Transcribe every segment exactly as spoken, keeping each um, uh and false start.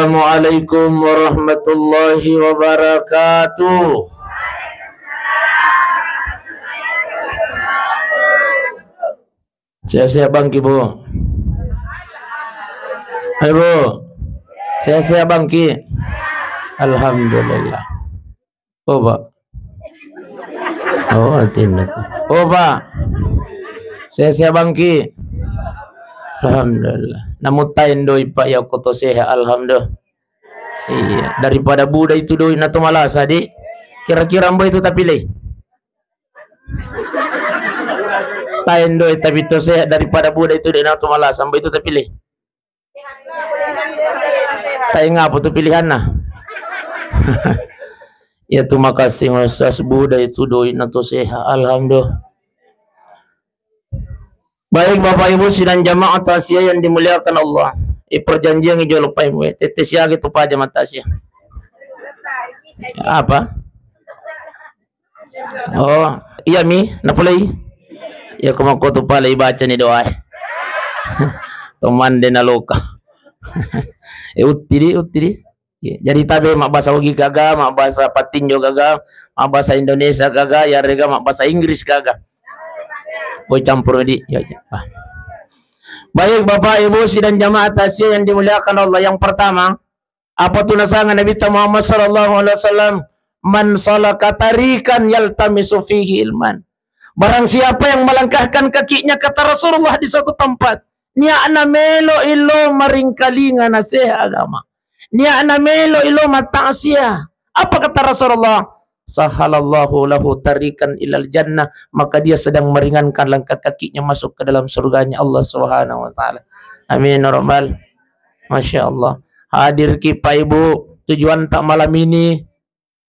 Assalamualaikum warahmatullahi wabarakatuh. Sehat-sehat bangki, Bu? Hai, Bu. Sehat-sehat bangki? Alhamdulillah. Oh, Pak. Oh, atinna. Oh, Pak. Sehat-sehat bangki? Alhamdulillah. Namu taendoi, Pak, ya, ko to sehat. Alhamdulillah. Iya, daripada buda itu doi na to malasa, di. Kira-kira mbo itu tapilih? Taendoi tapi to sehat daripada buda itu de' na to malasa, mbo itu tapilih? Taenga apa tu pilihanna? Ya, terima kasih Ustaz, buda itu doi na to sehat. Alhamdulillah. Baik, Bapak Ibu sidang jamaah takziah yang dimuliakan Allah. Eh, perjanjian jolo Pak Ibu, eh. Tette siagi tu paja mata takziah. Apa? Oh, iya mi, napulai. Ya, ko makko tu pale ibaca ni doa, eh. Tomande naloka. Eh, utti di, utti di. Iya, jadi tabe mabbasa Ugi gaga, mabbasa Patinjo gaga, mabbasa Indonesia gaga, yarega mabbasa Inggris gaga. Boy campur di. Ya, ya. Ah. Baik, Bapak, Ibu, sidang jamaah takziah yang dimuliakan Allah. Yang pertama, apa tu nasanga Nabi Muhammad sallallahu alaihi wasallam, "Man salaka tariqan yaltamisu fihi ilman." Barang siapa yang melangkahkan kakinya, kata Rasulullah, di satu tempat, nia'na melo ilo maringkalinga naseha agama, nia'na melo ilo matakziah. Apa kata Rasulullah? "Sahalallahu lahu tariqan ilal jannah," maka dia sedang meringankan langkah kakinya masuk ke dalam surganya Allah Subhanahu wa Ta'ala. Amin ya Rabbal. Masya Allah. Hadir ki Pak Ibu, tujuan tak malam ini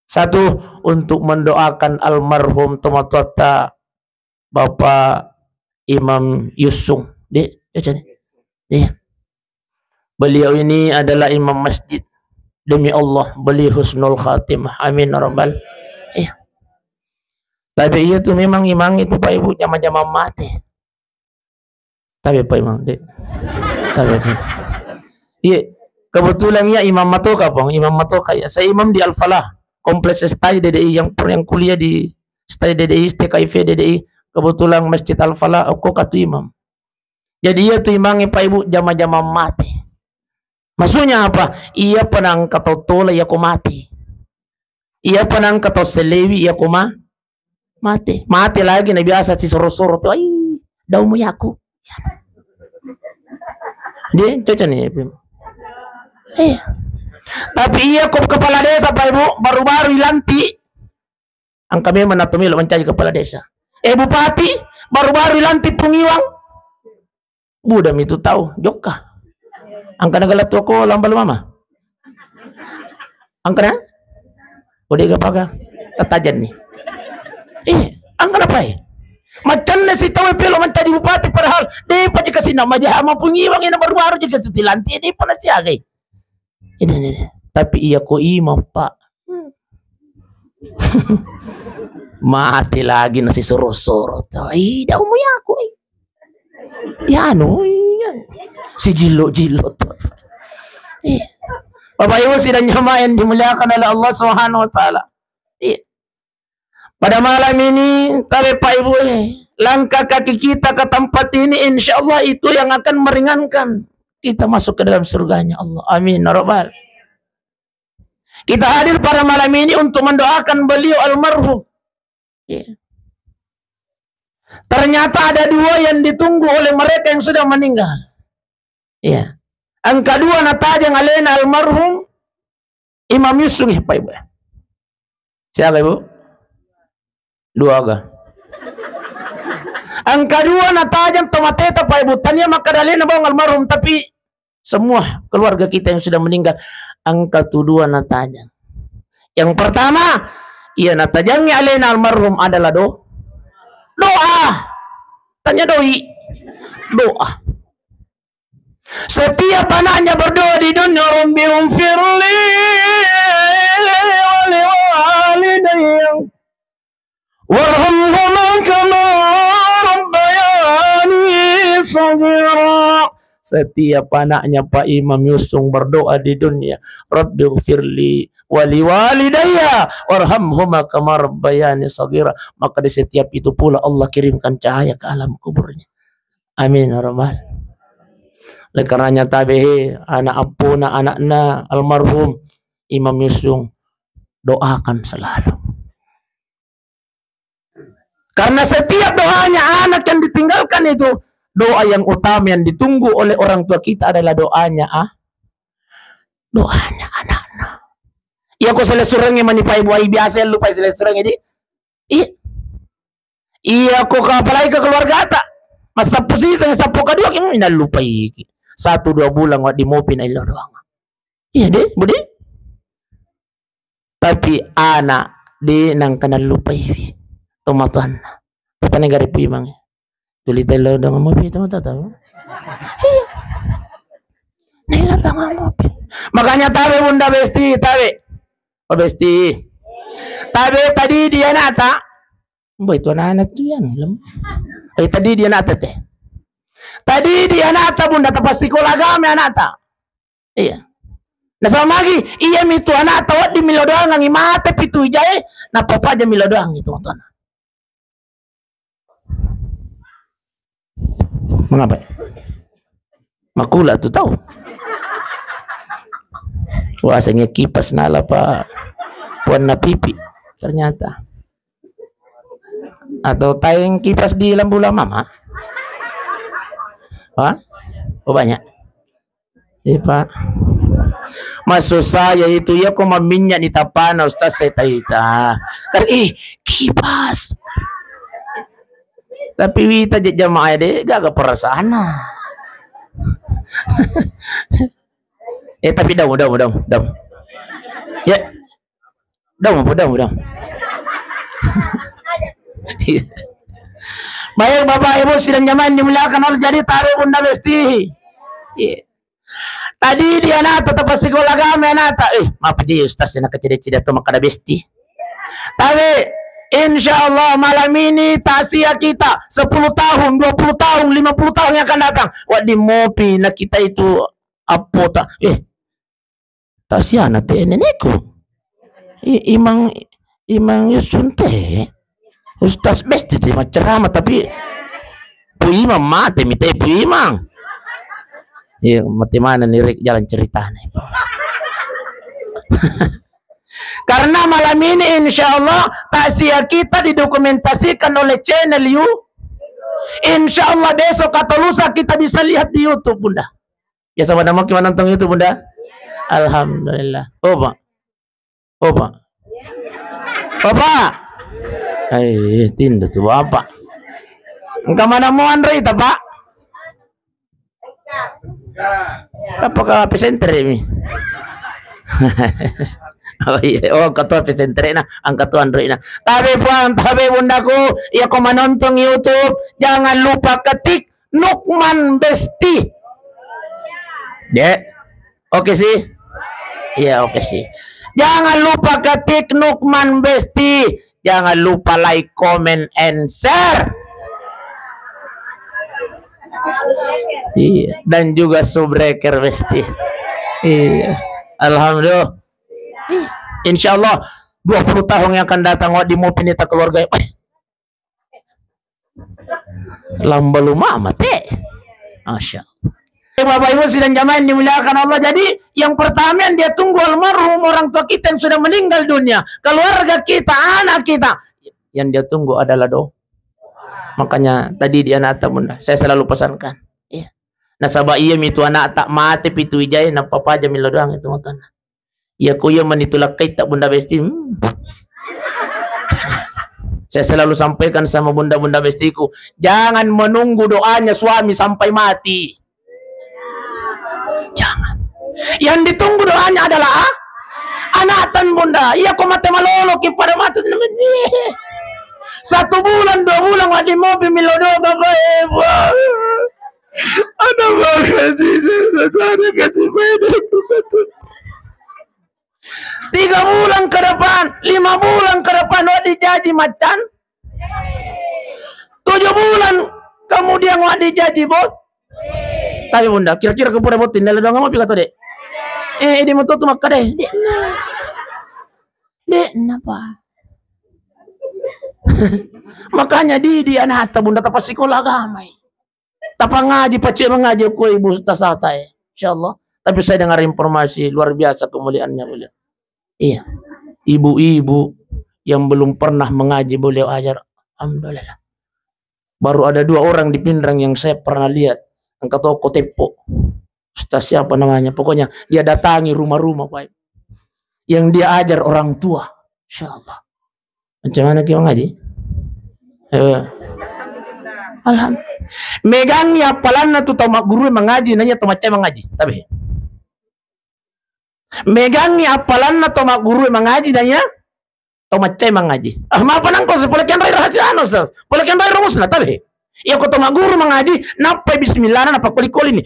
satu, untuk mendoakan almarhum tomatoatta Bapak Imam Yusung. Dek, baca ni. Iya. Beliau ini adalah imam masjid. Demi Allah, beliau husnul khatimah. Amin ya Rabbal. Iya. Tapi iya tu memang imang itu Pak Ibu jama-jama mate. Tapi Pak Imam, dek. Tapi Pak. Iya, kebetulan ya imam matoka, Bang. Imam matoka ya. Saya imam di Al-Falah, kompleks S T I D D I yang, yang kuliah di S T I D D I, S T K I V D D I. Kebetulan Masjid Al-Falah, aku katu imam. Jadi iya tu imangnya Pak Ibu jama-jama mate. Maksudnya apa? Iya penang katotola iya ko mate. Iya penang kato selewi iya ko ma-, mate. Mate lagi na biasa si soro-soro tu. Ai, daumu yaku. Dia cocok nih. Eh. Tapi iya ko kepala desa Pak Ibu baru-baru ilantik. Engka memang nato melo mancaji kepala desa. Eh, bupati baru-baru ilantik Pungiwang. Buda mi tu tau jokka. Engka na gala tuo ko lamba lu mama. Engka na? Ode ga paga? Tatajan ni. Eh, engka na pai. Macam na si tau pelo mancaji bupati padahal de pa jika sina maja ma Pungiwang ina baru-baru jika setilantik de pa na siagai. Ini, ini, ini. Tapi iya ko imam, Pak. Mati lagi nasi soro-soro. Ih, daumu yaku. Ya anu, iya. Si jilo-jilo tu. Iya. Bapak Ibu sidang jamaah yang dimuliakan oleh Allah Subhanahu wa Ta'ala. Iya. Pada malam ini, tabe Pak Ibu, eh, langkah kaki kita ke tempat ini, insya Allah itu yang akan meringankan kita masuk ke dalam surganya Allah. Amin ya Rabbal. Kita hadir pada malam ini untuk mendoakan beliau almarhum. Ya. Ternyata ada dua yang ditunggu oleh mereka yang sudah meninggal. Ya. Engka dua natajang alena almarhum Imam Yusuf ya, Pak Ibu. Siapa, Ibu? Dua ga. Engka dua natajang tomateta, Pak Ibu. Tania makkada alena bawang almarhum, tapi semua keluarga kita yang sudah meninggal, engka tu dua natajang. Yang pertama, iya natajangi alena almarhum adalah do-, doa. Tanya doi. Doa. Setiap anaknya berdoa di dunia, "Rabbi ghfirli wa liwalidayya warhamhuma kama rabbayani shaghira." Setiap anaknya Pak Imam Yusung berdoa di dunia, "Rabbighfirli wali walidayya warhamhuma kama rabbayani shaghira." Maka di setiap itu pula Allah kirimkan cahaya ke alam kuburnya. Amin ya rabbal. Oleh karenanya tabe, he, anak appona, anakna almarhum Imam Yusung, doakan selalu. Karena setiap doanya anak yang ditinggalkan itu, doa yang utama yang ditunggu oleh orang tua kita adalah doanya, ah, doanya anakna. Iya, ko selessurengnge manipai buai biasa yang lupai selessurengnge, di. Iya. Iya, ko ka-, apalagi ke keluargata. Massappu siseng, sappo kedua, ki, inallupai. Satu dua bulan, wa di mopi na ilo doang. Iya, deh, Budi. Tapi anak de nangka nallupaiwi tomatoanna. Patane gare puimangnge. Tuli tello dengan mopi tomatoata. Iya. Nello dengan mopi. Makanya tabe Bunda Besti, tabe. Oh, Besti. Tabe tadi dia nata. Mbak itu anak-anak tuh ya. Eh, tadi dia nata teh. Tadi dia nata Bunda tapassikola agama anata. Iya. Nasaba magi, iya mitu anakta wedding milo doangangngi mate pitu ijae, nappa paja milo doangngi tuang-tuanna. Mengapa? Makula tu tau. Wah, sengnya kipas nala pa puanna pipi. Ternyata. Atau taeng kipas di lambula mama? Hah? Oh, banyak. Iya, Pak. Maksud saya itu, ya, ko maminyak ni tapana, Ustaz, saya taita. Kan, ih, kipas. Tapi wita je jamaah de, gaga perasaan. Eh, tapi dong, dong, dong, dong. Ya. Dong, apa dong, dong? Iya. Baik, Bapak Ibu sidang jamaah yang dimuliakan Allah, jadi tabe Bunda Besti. Iya. Tadi dia nata tapassikola agama nata. Eh, maaf di Ustaz, nak kecil-kecil atau makan Besti. Tapi insya Allah malam ini takziah kita sepuluh tahun, dua puluh tahun, lima puluh tahun yang akan datang. Wa di mopi na kita itu apa tak? Eh, Tasiana te nenekku. I-, Imang, Imang Yusun te. Ustaz Besti te macerama, tapi Pu Imang mate mi te Pu Imang. Iya, mate mana nih, Rek, jalan ceritanya. Karena malam ini insya Allah takziah kita didokumentasikan oleh channel You. Insya Allah besok atau lusa kita bisa lihat di YouTube, Bunda. Ya, sama nama ki manontong itu, Bunda? Alhamdulillah. Oh, Pak. Oh, Pak. Oh, Pak. Eh, tinda tu Bapak. Engka mana mau Android, Pak? Apakah pesantren ini? Oh, iya. Oh, ketua pesantren nah, angkat tuan Android nah. Tapi, Puang, tapi, Bundaku, ya, kau menonton YouTube, jangan lupa ketik Nukman Besti. Dek. Oke sih? Iya, oke sih. Jangan lupa ketik Nukman Besti. Jangan lupa like, comment, and share. Iya, dan juga subscribe Besti. Iya. Alhamdulillah. Insya Allah dua puluh tahun yang akan datang, wa di mopi nita keluarga. Lamba lumama te. Masya Allah. Eh, Bapak Ibu sidang jamaah yang dimuliakan Allah. Jadi yang pertama yang dia tunggu almarhum orang tua kita yang sudah meninggal dunia, keluarga kita, anak kita, yang dia tunggu adalah doa. Makanya tadi di anakta, Bunda, saya selalu pesankan. Iya. Nasaba iya mitu anakta mate pitu ijae, nappa paja milo doang itu matana. Iya, ko iya manitu lakkaitta Bunda Besti. Hmm. Saya selalu sampaikan sama bunda-bunda bestiku, jangan menunggu doanya suami sampai mati. Jangan. Yang ditunggu doanya adalah, ah, anak tan, Bunda. Iya, ko mate malolo ki pada mate. Satu bulan, dua bulan, wa di mopi milo doa, Bapak Ibu. Ada makasih, ada kasih pada. Tiga bulan ke depan, lima bulan ke depan, wa dijaji macan. Tujuh bulan kemudian, wa dijaji bot. Tapi Bunda, kira-kira ko pura botting, nala doang mau pika to, Dek? Eh, di moto tu makkada, Dek. Nah. Dek, napa? Makanya di, di anak Bunda, tapa sekolah agama. Tapa ngaji, pacce mengaji ko ibu ustazata, eh. Insyaallah. Tapi saya dengar informasi luar biasa kemuliaannya beliau. Iya. Ibu-ibu yang belum pernah mengaji beliau ajar. Alhamdulillah. Baru ada dua orang di Pinrang yang saya pernah lihat. Engka toko teppo. Ustaz siapa namanya? Pokoknya dia datangi rumah-rumah, Pak. Yang dia ajar orang tua. Insyaallah. Macam mana ki mengaji? Eh. Alhamdulillah. Megangi appalanna tu tau magguru mengaji, nanya tau macca mengaji. Tapi megangi appalanna tau magguru mengaji, nanya tau maccai mangaji. Ah, mapa nangko, Ustaz? Pole kenroi rahasia anu, Ustaz. Pole kenroi rumusna, tabe. Iya ko tau magguru mangaji, nappai bismillah, nappa koli-koli ni.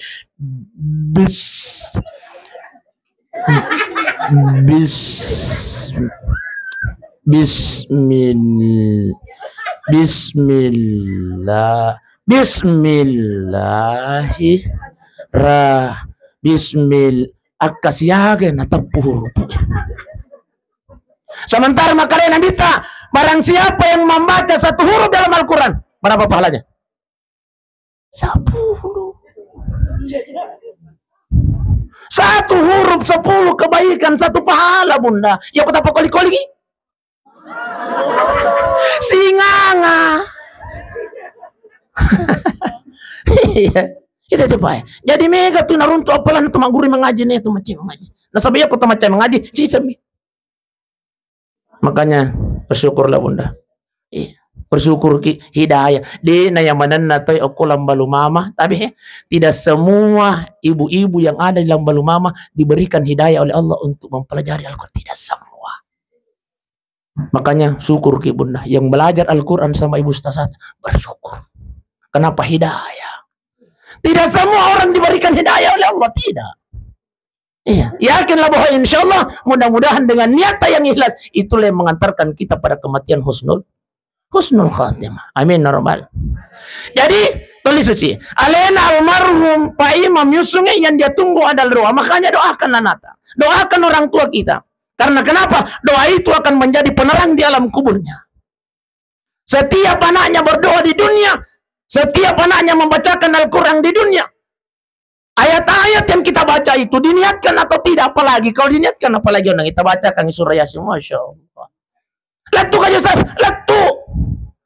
Bis-, bis-, bismil-, bismillah, bismillahi ra-, bismil-, akkasiaga nateppu hurupu. Sementara makkedai Nabitta, barang siapa yang membaca satu huruf dalam Al-Quran, berapa pahalanya? Sepuluh. Satu huruf sepuluh kebaikan, satu pahala, Bunda. Ya, kota pakoli-koli. Singanga. Iya. Itu aja, Pak. Jadi mega tu naruntu appalanna tu magguru mangaji ni, tu macam mangaji. Nasaba iya ko tu macam mangaji, sisami. Makanya bersyukurlah, Bunda. Iya. Bersyukur ki hidayah. De na yang manenna toi okko lambalu mama, tapi, eh, tidak semua ibu-ibu yang ada di lambalu mama diberikan hidayah oleh Allah untuk mempelajari Al-Quran. Tidak semua. Makanya syukur ki, Bunda, yang belajar Al-Quran sama ibu ustazah, bersyukur. Kenapa? Hidayah. Tidak semua orang diberikan hidayah oleh Allah, tidak. Iya, yakinlah bahwa insya Allah, mudah-mudahan dengan niat yang ikhlas, itulah yang mengantarkan kita pada kematian husnul, husnul khatimah. Amin ya rabbal. Jadi, toli suci. Alena almarhum Pak Imam Yusunge yang dia tunggu adalah doa. Makanya doakan anakta. Doakan orang tua kita. Karena kenapa? Doa itu akan menjadi penerang di alam kuburnya. Setiap anaknya berdoa di dunia, setiap anaknya membacakan Al-Quran di dunia, ayat-ayat yang kita baca itu diniatkan atau tidak, apalagi kalau diniatkan, apalagi orang kita bacakan surah Yasin, Masya Allah. Lettu kaju sas, lettu.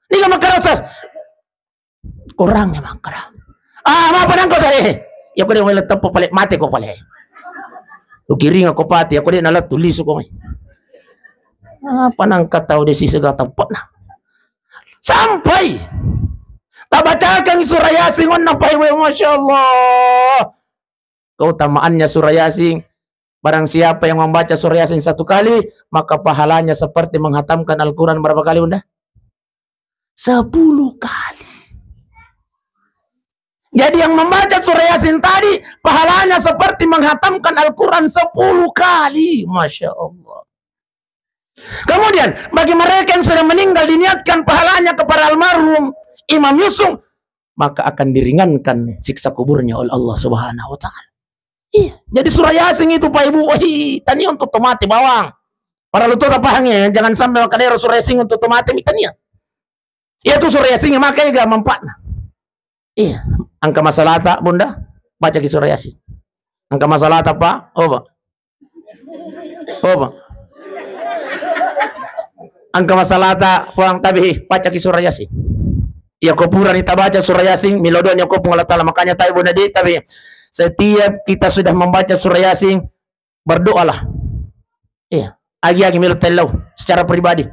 Niga makkada sas. Kurang ya makkada. Ah, mapa nangko sas, eh. Ya ko de' mai lettu pale, mate ko pale. Ukiring ko pati, ya ko de' nalettu lisu ko mai. Apa nangka tau de' sisega teppena. Sampai tabacakan surah Yasin, onna pai we, Masya Allah. Keutamaannya surah Yasin, barang siapa yang membaca surah Yasin satu kali, maka pahalanya seperti menghatamkan Al-Quran berapa kali, Bunda? Sepuluh kali. Jadi yang membaca surah Yasin tadi, pahalanya seperti menghatamkan Al-Quran sepuluh kali. Masya Allah. Kemudian, bagi mereka yang sudah meninggal, diniatkan pahalanya kepada almarhum Imam Yusuf, maka akan diringankan siksa kuburnya oleh Allah Subhanahu wa Ta'ala. Iya, jadi surah Yasin itu, Pak Ibu, wah, tania untuk tomate bawang. Para lu tuh paham ya, jangan sampai makkadero surah Yasin untuk tomate, mitania. Iya tu surah Yasin, maka ega manfaatna. Iya, engka masalahta, Bunda, baca ki surah Yasin. Engka masalahta, Pak? Oh, Pak. Oh, Pak. Engka masalahta, Puang, tabe, baca ki surah Yasin. Iya, ko purani tabaca surah Yasin, melo doa ni ko Puang Allah Ta'ala. Makanya tabe, Bunda, di, tabe, setiap kita sudah membaca surah Yasin, berdoalah. Iya, agi-agi melo tellau secara pribadi.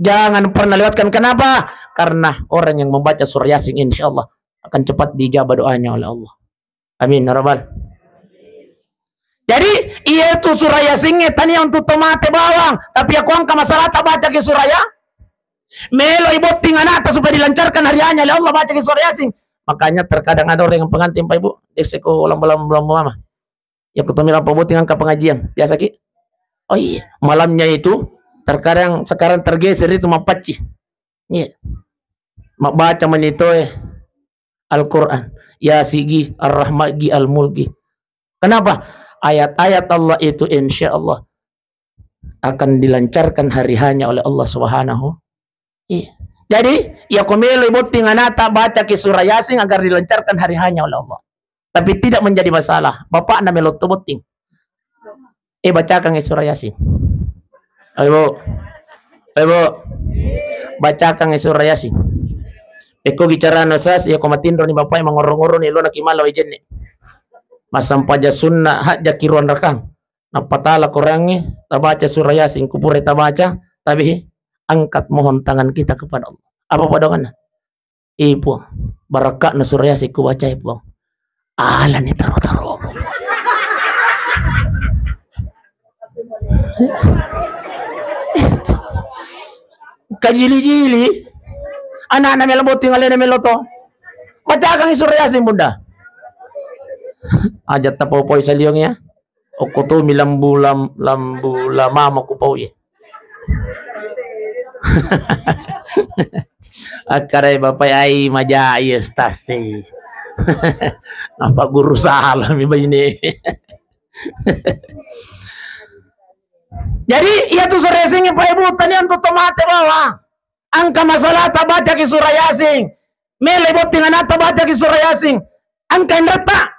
Jangan pernah lewatkan. Kenapa? Karena orang yang membaca surah Yasin, insya Allah akan cepat diijabah doanya oleh Allah. Amin ya rabbal. Jadi, iya tu surah Yasin, eh, tania untuk tomate bawang, tapi aku engka masalahta, baca ki surah ya. Melo ibotting anakta supaya dilancarkan hari hanya oleh Allah, baca ki surah Yasin. Makanya terkadang ada orang yang pengantin, Pak Ibu, dia seko lamba-lamba mama. Ya, kutommi lampu botting engka pengajian. Biasa ki? Oh iya, malamnya itu terkadang sekarang tergeser itu mappacci. Iya. Mabbaca manitoe Al-Quran. Yasigi, Ar-Rahmagi, Al-Mulki. Kenapa? Ayat-ayat Allah itu insya Allah akan dilancarkan hari hanya oleh Allah Subhanahu. Iya. Jadi, ya ko melo botting anata baca ki surah Yasin agar dilancarkan hari hanya oleh Allah. Tapi tidak menjadi masalah. Bapakna melo to botting. Eh, bacakan surah Yasin. Ayo, Bu. Ayo, Bu. Bacakan surah Yasin. Eko bicara no sas, ya ko matinro ni bapak mangoro-ngoro ni lo nakimala wejenne. Masampaja sunnah hajja kiruan rakang. Napatala Qurangnge, tabaca surah Yasin, kupure tabaca, tabihi, angkat mohon tangan kita kepada Allah. Apa padonganna? Eh, Puang, barakka'na surah Yasin kubaca, eh, Puang. Alani taro-taromu. Kajili-jili. Anakna melo botting, alena melo to. Bacakan surah Yasin, Bunda. Aja tapau-pau saliong ya. Okko to mi lambu lam-, lambu lamama kupau ye. Akkarai bapak ai maja iya stasi. Apa guru salah mi baine. Jadi iya tu surah Yasin Pak Ibu tani antu tomate bawa. Angka masalah tabaca ki surah Yasin. Mele botting anak tabaca ki surah Yasin. Angka inrata.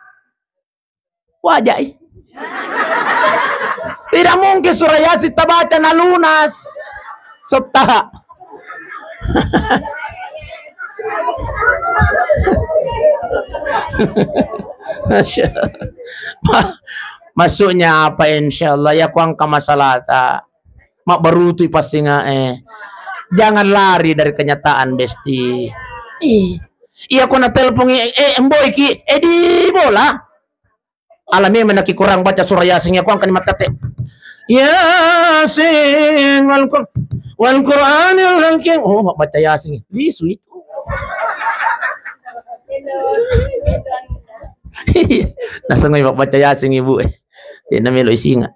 Wajai. Tidak mungkin surah Yasin tabaca na lunas. Sotta. Masya-, ma-, maksudnya apa? Insya Allah ya, kuangka masalah ta. Mabbarutu i passinga e. Jangan lari dari kenyataan, Besti. Ih. Iya ko na telpon i, eh, mboiki, eh, di bola. Ala memang naki kurang baca surah Yasin ya, kuangkani mattette. Yasin wal Qur-, wal Qur'anil Hakim. Oh, mak baca Yasin. Lisu itu. Nasengoi mak baca Yasin ibu. Eh, na melo isinga.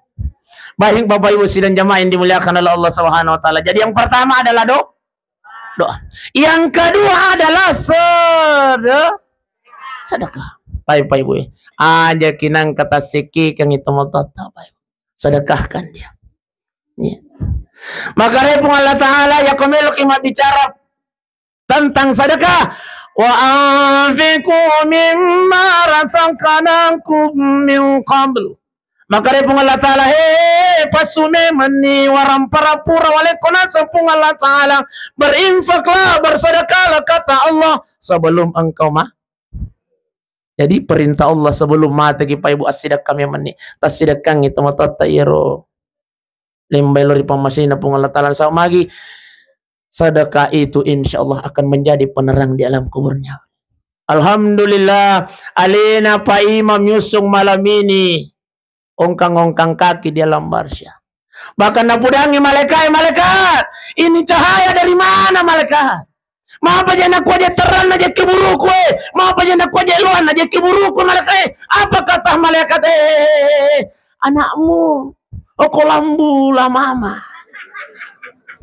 Baik Bapak Ibu sidang jamaah yang dimuliakan oleh Allah Subhanahu wa taala. Jadi yang pertama adalah do-, doa. Yang kedua adalah sede-, sedekah. Baik, Bapak Ibu, ya. Aja kinang kata siki kang itu mau tata, Bapak Ibu. Sedekahkan dia. Ya. Maka repung Allah Ta'ala ya komelo ki bicara tentang sedekah. Wa anfiqu mimma razaqnakum min qabl. Maka repung Allah Ta'ala, he, passu memenni warang parapura walekko naseng Puang Allah Ta'ala, berinfaklah, bersedekahlah, kata Allah, sebelum engkau ma-, jadi perintah Allah sebelum mate ki Pak Ibu assidekka memenni, tassidekkangi tomatoatta iyaro lembai lo ri pammasena Puang Allah Ta'ala, nasaba magi sedekah itu insya Allah akan menjadi penerang di alam kuburnya. Alhamdulillah, alena Pak Imam Yusung malam ini ongkang-ongkang kaki di alam barsya. Bahkan napudangi malaikat, malaikat, ini cahaya dari mana malaikat? Mapa je nakua je terang na je keburuku, eh? Mapa je nakua je loan na je keburuku malaikat, eh? Apa kata malaikat, eh? Anakmu, oh, ko lambu la mama.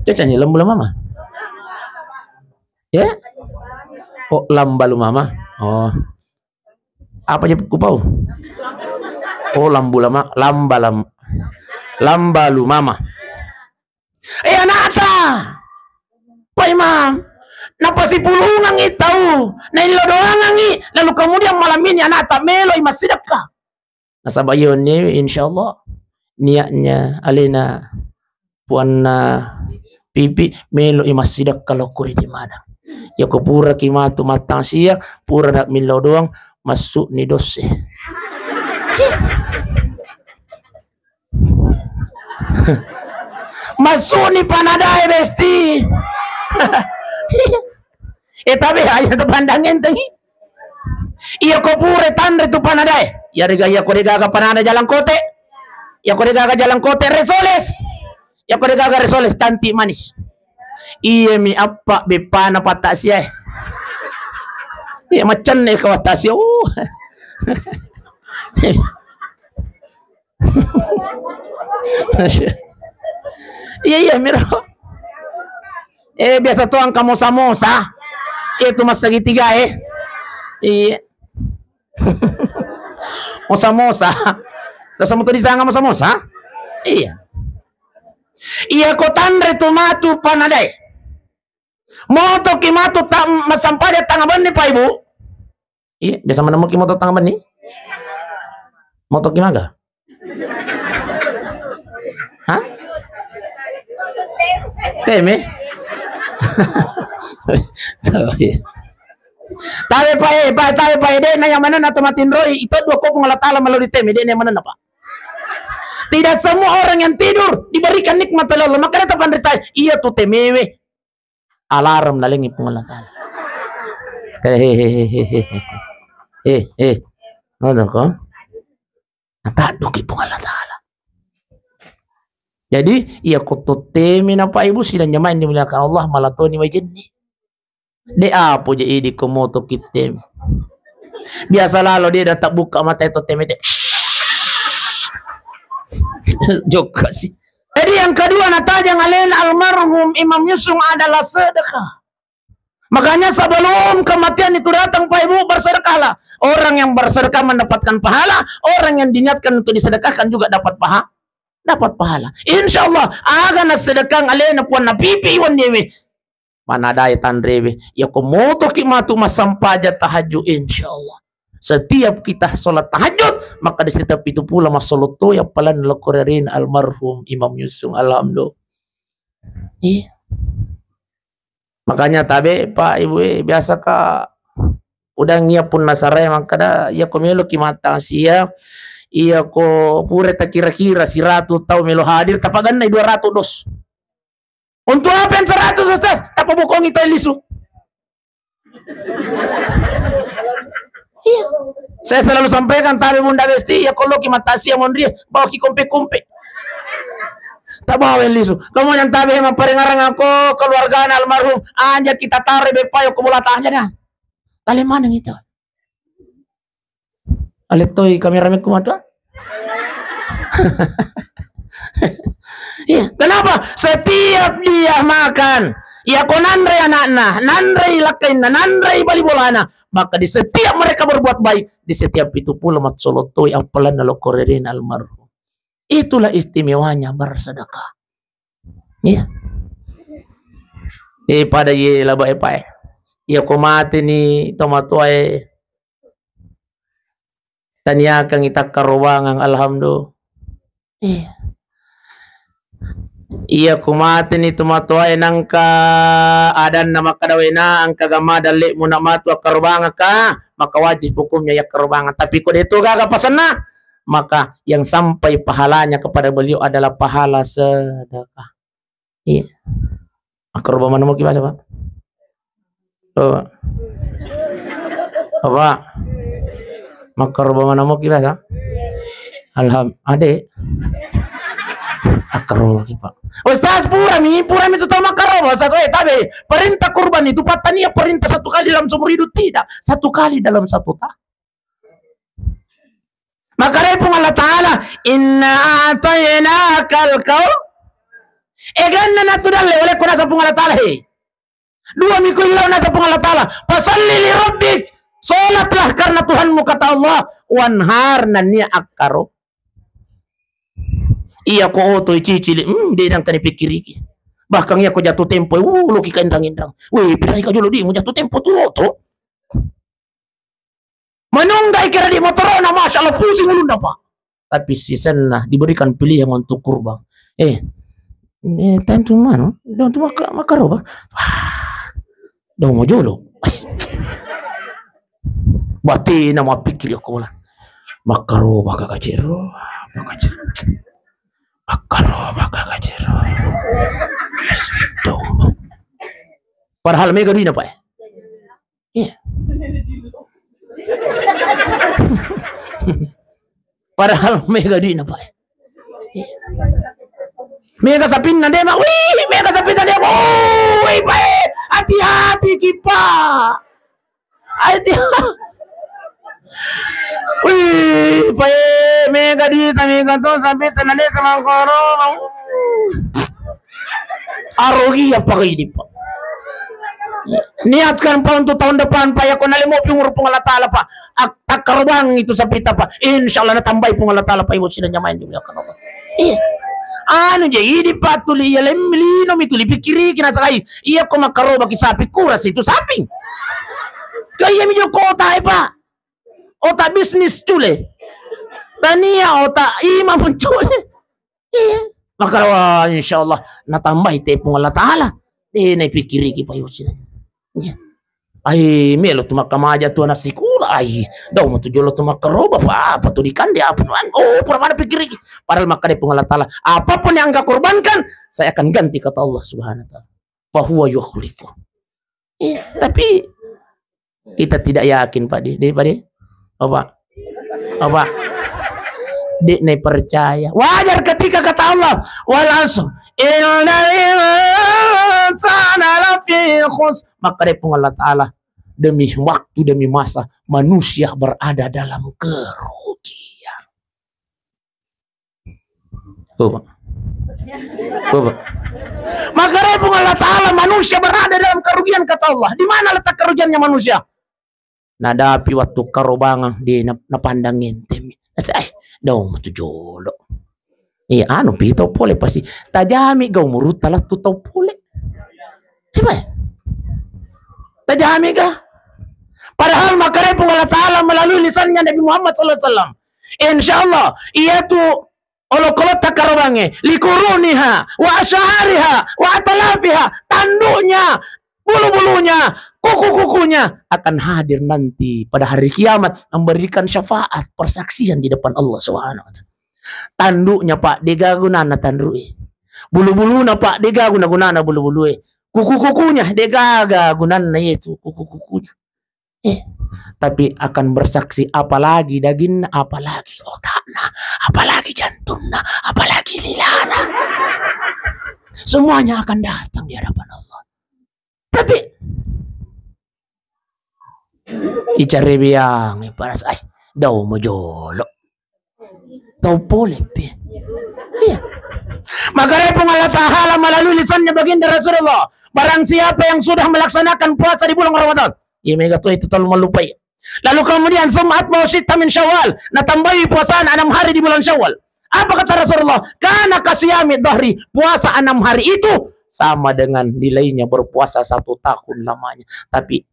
Cocoknya lambu la mama. Ya? Oh, lamba lu mama. Oh. Apa je kupau? Oh, lambu lama, lamba lam-, lamba lu mama. Eh, anakta, Pak Imam, napasipulungangi tau, naillo doangangi, lalu kemudian malam ini anakta meloi massidekka. Nasaba iyoni insya Allah niatnya alena puanna pipi melo i massidekka lokko ri di mana. Yako pura ki matu mattang sia, pura dak millau doang, masuk ni dosse. Masuk ni panadae, Besti. Eh, tapi aja tu pandang entengi. Iya ko pura tanre tu panadae. Iya rega, iya ko degaga panada jalan kote. Iya ko degaga jalan kote resoles. Iya ko degaga resoles cantik manis. Iya mi apa bepana patta sia. Iya macenne ko patta sia. Oh. Iya, iya, miro. Eh, biasa tuang kamu samosa. Itu mas segitiga, eh. Iya. Mosa-mosa. Rasa moto disanga mosa-mosa? Iya. Iya ko tanre tu matu panadae. Motoki matu ta-, massampaja tanga benni, Pak Ibu. Iya, biasa menemuki moto tanga benni? Motoki maga? Hah? Teme? Tabe, Pak, eh, Pak, tabe, Pak, eh, de' na yang manenna to matinroi, itu dua ko Puang Allah Ta'ala melalui teme, de' na yang manenna, Pak. Tidak semua orang yang tidur diberikan nikmat oleh Allah. Makanya tu panrita, iya tu temewe. Alarm nalengi Puang Allah Ta'ala. Eh, eh, eh, eh, eh, eh, eh, eh. Ngono ko? Natadduki Puang Allah Ta'ala. Jadi, iya ko to teme na Pak Ibu sidang jamaah yang dimuliakan Allah, malatoni wajenni. De' apo je idi ko moto kittemi. Biasa lalo de' da tabbuka mata itu teme de'. Jokka sih. Jadi yang kedua natajang alena almarhum Imam Yusung adalah sedekah. Makanya sebelum kematian itu datang, Pak Ibu, bersedekahlah. Orang yang bersedekah mendapatkan pahala, orang yang diniatkan untuk disedekahkan juga dapat paha-, dapat pahala. Insya Allah, aga nasedekang alena puang napipi iwan dewe. Manadae tanrewe, iya ko motoki matu massampaja tahajud, insya Allah. Setiap kita sholat tahajud, maka di setiap itu pula massolotoi appalan lokkorerina almarhum Imam Yusung. Alhamdulillah. Iya. Makanya tabe, Pak, Ibu, eh, biasa ka udang iya punna sarai makkada, iya ko meloki mata sia, iya ko pura takira-kira siratu tau melo hadir, tapagannai dua ratu dos. Untuk apa yang seratus, Ustaz? Tapabokongi tau lisu. Iya. Saya selalu sampaikan, tabe Bunda Besti, iya ko loki mata sia monri, bawaki kompe-kompe. Tabawa yang lisu. Kemudian tabe maparengarang ako keluargana almarhum, aja kita taruh bepayo ko bola aja dah. Lalu mana gitu? Alettoi kameramekku matu. Iya, kenapa? Setiap dia makan, iya ko nanre anakna, nanre lakkainna, nanre bali bolana, maka di setiap mereka berbuat baik, di setiap itu pula massolotoi appalanna lokkorerena almarhum. Itulah istimewanya bersedekah. Iya. Eh, pada ye laba e pae. Iya ko mate ni tomatoae. Taniakangngi takkarobangang, alhamdulillah. Iya. Iya ko mate ni tomatoae nangka adanna makkada wena engka gama dalle'mu na matu akkarobangakka, maka wajib hukumnya yakkarobangang. Tapi ko de to gaga pasenna, maka yang sampai pahalanya kepada beliau adalah pahala sedekah. Iya. Makkaroba mana mau kibasa, Pak? Oh. Apa? Makkaroba mana mau kibasa? Alham, ade. Akkaroba ki, Pak. Ustaz, purami, purami tu tau makkaroba, Ustaz. Eh, tabe, perintah kurban itu pattania perintah satu kali dalam seumur hidup, tidak. Satu kali dalam satu tahun. Makkedai Puang Allah Ta'ala, "Inna a'tainakal kau." Eganna natu dalle oleh kuna Puang Allah Ta'ala, he. Dua minggu ilau nasa Puang Allah Ta'ala, "Fasalli li rabbik." Salatlah karena Tuhanmu, kata Allah. Wanhar, nania akkaro. Iya ko oto icicili, hmm, de nangka ni pikiriki. Bahkan iya ko jatuh tempo, uh, loki ka inrang-inrang. Weh, pirai ka jolo di mu jatuh tempo tu oto. Menunggai kira di motorona, Masya Allah, pusing ulunna, Pak. Tapi sisenna diberikan pilihan untuk kurban. Eh, eh, tentu manu, dong tu maka, maka roba. Wah, dong mau jolo. Batina mau pikir ya kola. Maka roba kakak cero, kakak cero. Maka roba kakak cero. Dong. Padahal mega duitna, Pak, eh. Iya. Padahal mega duitna, Pak. Iya. Mega sapinna de, Mak. Wih, mega sapinna de, Mak. Wih, Pak. Hati-hati ki, Pak. Hati-, wih, Pak. Mega duitna, mega to sapinna de, Mangkoro. Arogi apa ini, Pak? Niatkan, Pak, untuk tahun depan, Pak, ya, ko nalemo pi umur Puang Allah Ta'ala, Pak. Ak-, takkarobang itu sapita, Pak. Insya Allah natambai Puang Allah Ta'ala, Pak, Ibu, sidang jamaah yang dimuliakan Allah. Iya. Anu je, idi, Pak, tuli iya lem-, lino mi tuli pikiriki nasakai. Iya, ko makkarobaki sapi, kurasi itu sapi. Ke iya mi joko otak, Pak. Otak bisnis cule. Tania otak imam cule. Iya. Maka, wah, insya Allah natambai te Puang Allah Ta'ala. Eh, naipikiriki, Pak, Ibu, sidang. Iya. Ai, melo tu makkamaja tu anak sikula. Ai, dau matu jolo tu makkaroba, apa, apa tu dikande, apa tu, oh, pura mana pikiriki. Padahal makkada Puang Allah Ta'ala, apapun yang engkau korbankan, saya akan ganti, kata Allah Subhanahu wa Ta'ala. Fahuwa yukhlifu. Iya, tapi kita tidak yakin, Pak, di, di, Pak, di. Apa? Apa? Di, ne percaya. Wajar ketika kata Allah, "Wal asr, innal insana lafi khusr." Maka dari Puang Allah Ta'ala, demi waktu, demi masa, manusia berada dalam kerugian. Coba. Coba. Maka dari Puang Allah Ta'ala, manusia berada dalam kerugian, kata Allah. Di mana letak kerugiannya manusia? Nadapi waktu karobangan di nap-, napandang enteng. Nasa, eh, dau matu jolo. Iya, anu pi tau pole pasti. Tajami gau murutta lattu tau pole. Coba. Tajami ga? Padahal makkadai Puang Allah Ta'ala melalui lisannya Nabi Muhammad sallallahu alaihi wasallam. Insya Allah, iya tu olokolotta karobangnge, likuruniha, wa asyariha, wa atalafiha, tanduknya, bulu-bulunya, kuku-kukunya akan hadir nanti pada hari kiamat memberikan syafaat persaksian di depan Allah Subhanahu wa Ta'ala. Tanduknya, Pak, dega gunana tanduk e. Bulu-buluna, Pak, dega guna-gunana bulu-bulu e. Kuku-kukunya dega gunana itu kuku-kukunya. Eh, tapi akan bersaksi apalagi dagingna, apalagi otakna, apalagi jantungna, apalagi lilana. Semuanya akan datang di hadapan Allah. Tapi icarebiang paras, ai, dau mojolo. Tau pole pi. Iya. Maka Puang Allah Ta'ala melalui lisannya baginda Rasulullah, barang siapa yang sudah melaksanakan puasa di bulan Ramadan, iya mega tu itu telu mallupai. Lalu kemudian, "Tsumma atba'u sitta min Syawal," natambahi puasa enam hari di bulan Syawal. Apa kata Rasulullah? "Kana kasiyami dahri," puasa enam hari itu sama dengan nilainya berpuasa satu tahun lamanya. Tapi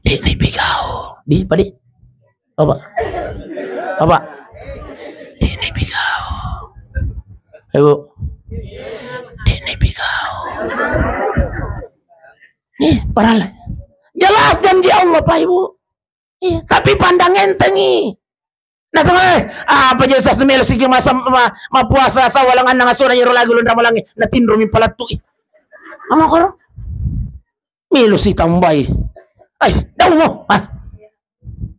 Dek ni pigau. Di, apa, di? Apa? Apa? Dek ni pigau. Ayo, Bu. Dek ni pigau. Nih, parah lah. Jelas janji Allah, Pak, Ibu. Iya, tapi pandang enteng i. Nasaba, eh, apa je sas melo sigi masa ma-, mappuasa sawalang annang asona iyaro lagi ulun ramalangi. Natinro mi palattu i. Ama koro. Melo sitambai. Ai, dau mo. Ah.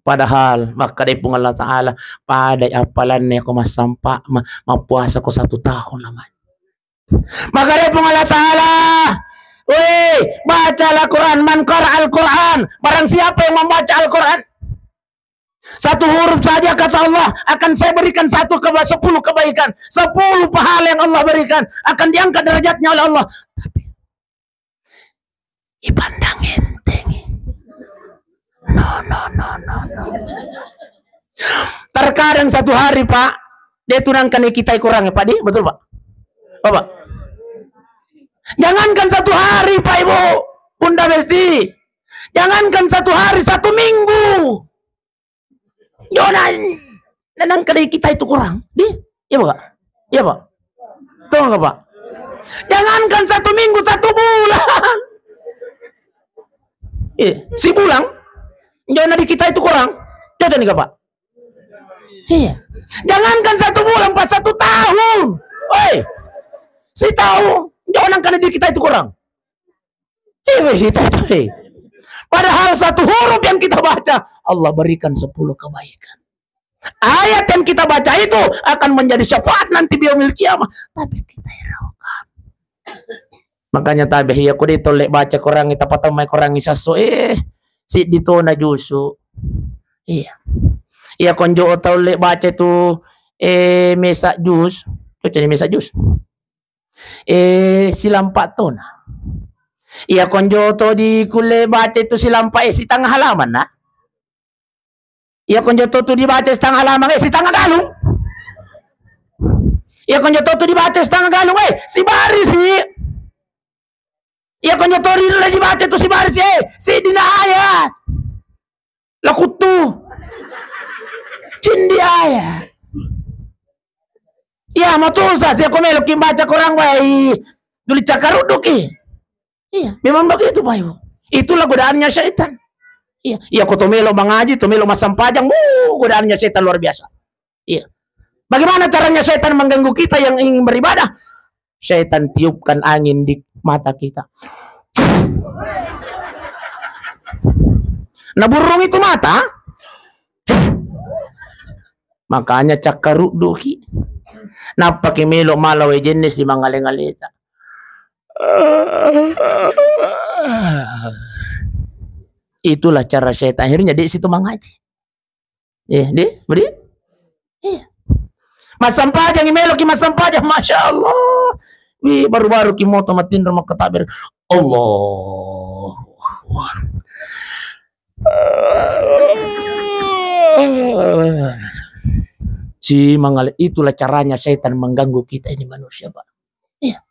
Padahal makkadai Puang Allah Ta'ala, padai appalanna ko massampa ma-, mappuasa ko satu tahun lamanya. Makkadai Puang Allah Ta'ala, "Weh, baca Al-Quran, man qara Al-Quran, barang siapa yang membaca Al-Quran, satu huruf saja," kata Allah, "akan saya berikan satu keba-, sepuluh kebaikan, sepuluh pahala yang Allah berikan, akan diangkat derajatnya oleh Allah." Tapi ipandang enteng. No, no, no, no, no. Terkadang satu hari, Pak, de tu nangka ni kita kurang, Pak, di? Betul, Pak? Bapak? Jangankan satu hari, Pak, Ibu, Bunda Besti. Jangankan satu hari, satu minggu. Jona, nanang kadai kita itu kurang. Di? Iya, Pak? Iya, Pak? Tahu nggak, Pak? Jangankan satu minggu, satu bulan. Eh, si bulan, jona di kita itu kurang. Coba nih, Pak. Iya. Jangankan satu bulan, Pak, satu tahun. Oi. Si tahu, jona kan di kita itu kurang. Iya, weh, itu, itu, eh. Padahal satu huruf yang kita baca, Allah berikan sepuluh kebaikan. Ayat yang kita baca itu akan menjadi syafaat nanti di yaumil qiyamah. Tapi kita hiraukan. Makanya tabe, iya, ko de tolle baca Quran, tapatau mai Quran isasso, eh, siddi tona jusu. Iya. Iya, konjo tau le baca tu, eh, mesa jus. Coba ni mesa jus. Eh, silampa tona. Iya konjo to di kulle baca itu silampa, eh, setengah halaman, nak. Iya konjo to tu dibaca setengah halaman, eh, setengah galung. Iya konjo to tu dibaca setengah galung, eh, sibarisi. Iya konjo to ri-, dibaca tu sibarisi, eh, sidina ayat. Lakuttu. Cindi ayat. Iya, matusa, siya ko melo ki baca Quran, wai, tuli cakkarudduki. Iya, memang begitu, Pak Ibu. Itulah godaannya syaitan. Iya, iya, ko to melo mangaji, to melo massampajang, wuh, godaannya syaitan luar biasa. Iya. Bagaimana caranya syaitan mengganggu kita yang ingin beribadah? Syaitan tiupkan angin di mata kita. Naburrung itu mata, makanya cakkarudduki. Nappaki melo mala wae jenne simangale-ngaleta. Itulah cara syaitan. Akhirnya di situ mangaji. Eh, di, di? Iya. Massampajang, melo ki massampajang, Masya Allah. Wih, baru-baru ki moto matinro makkatabir. Allahu Akbar. Simangale, itulah caranya setan mengganggu kita ini manusia, Pak. Iya.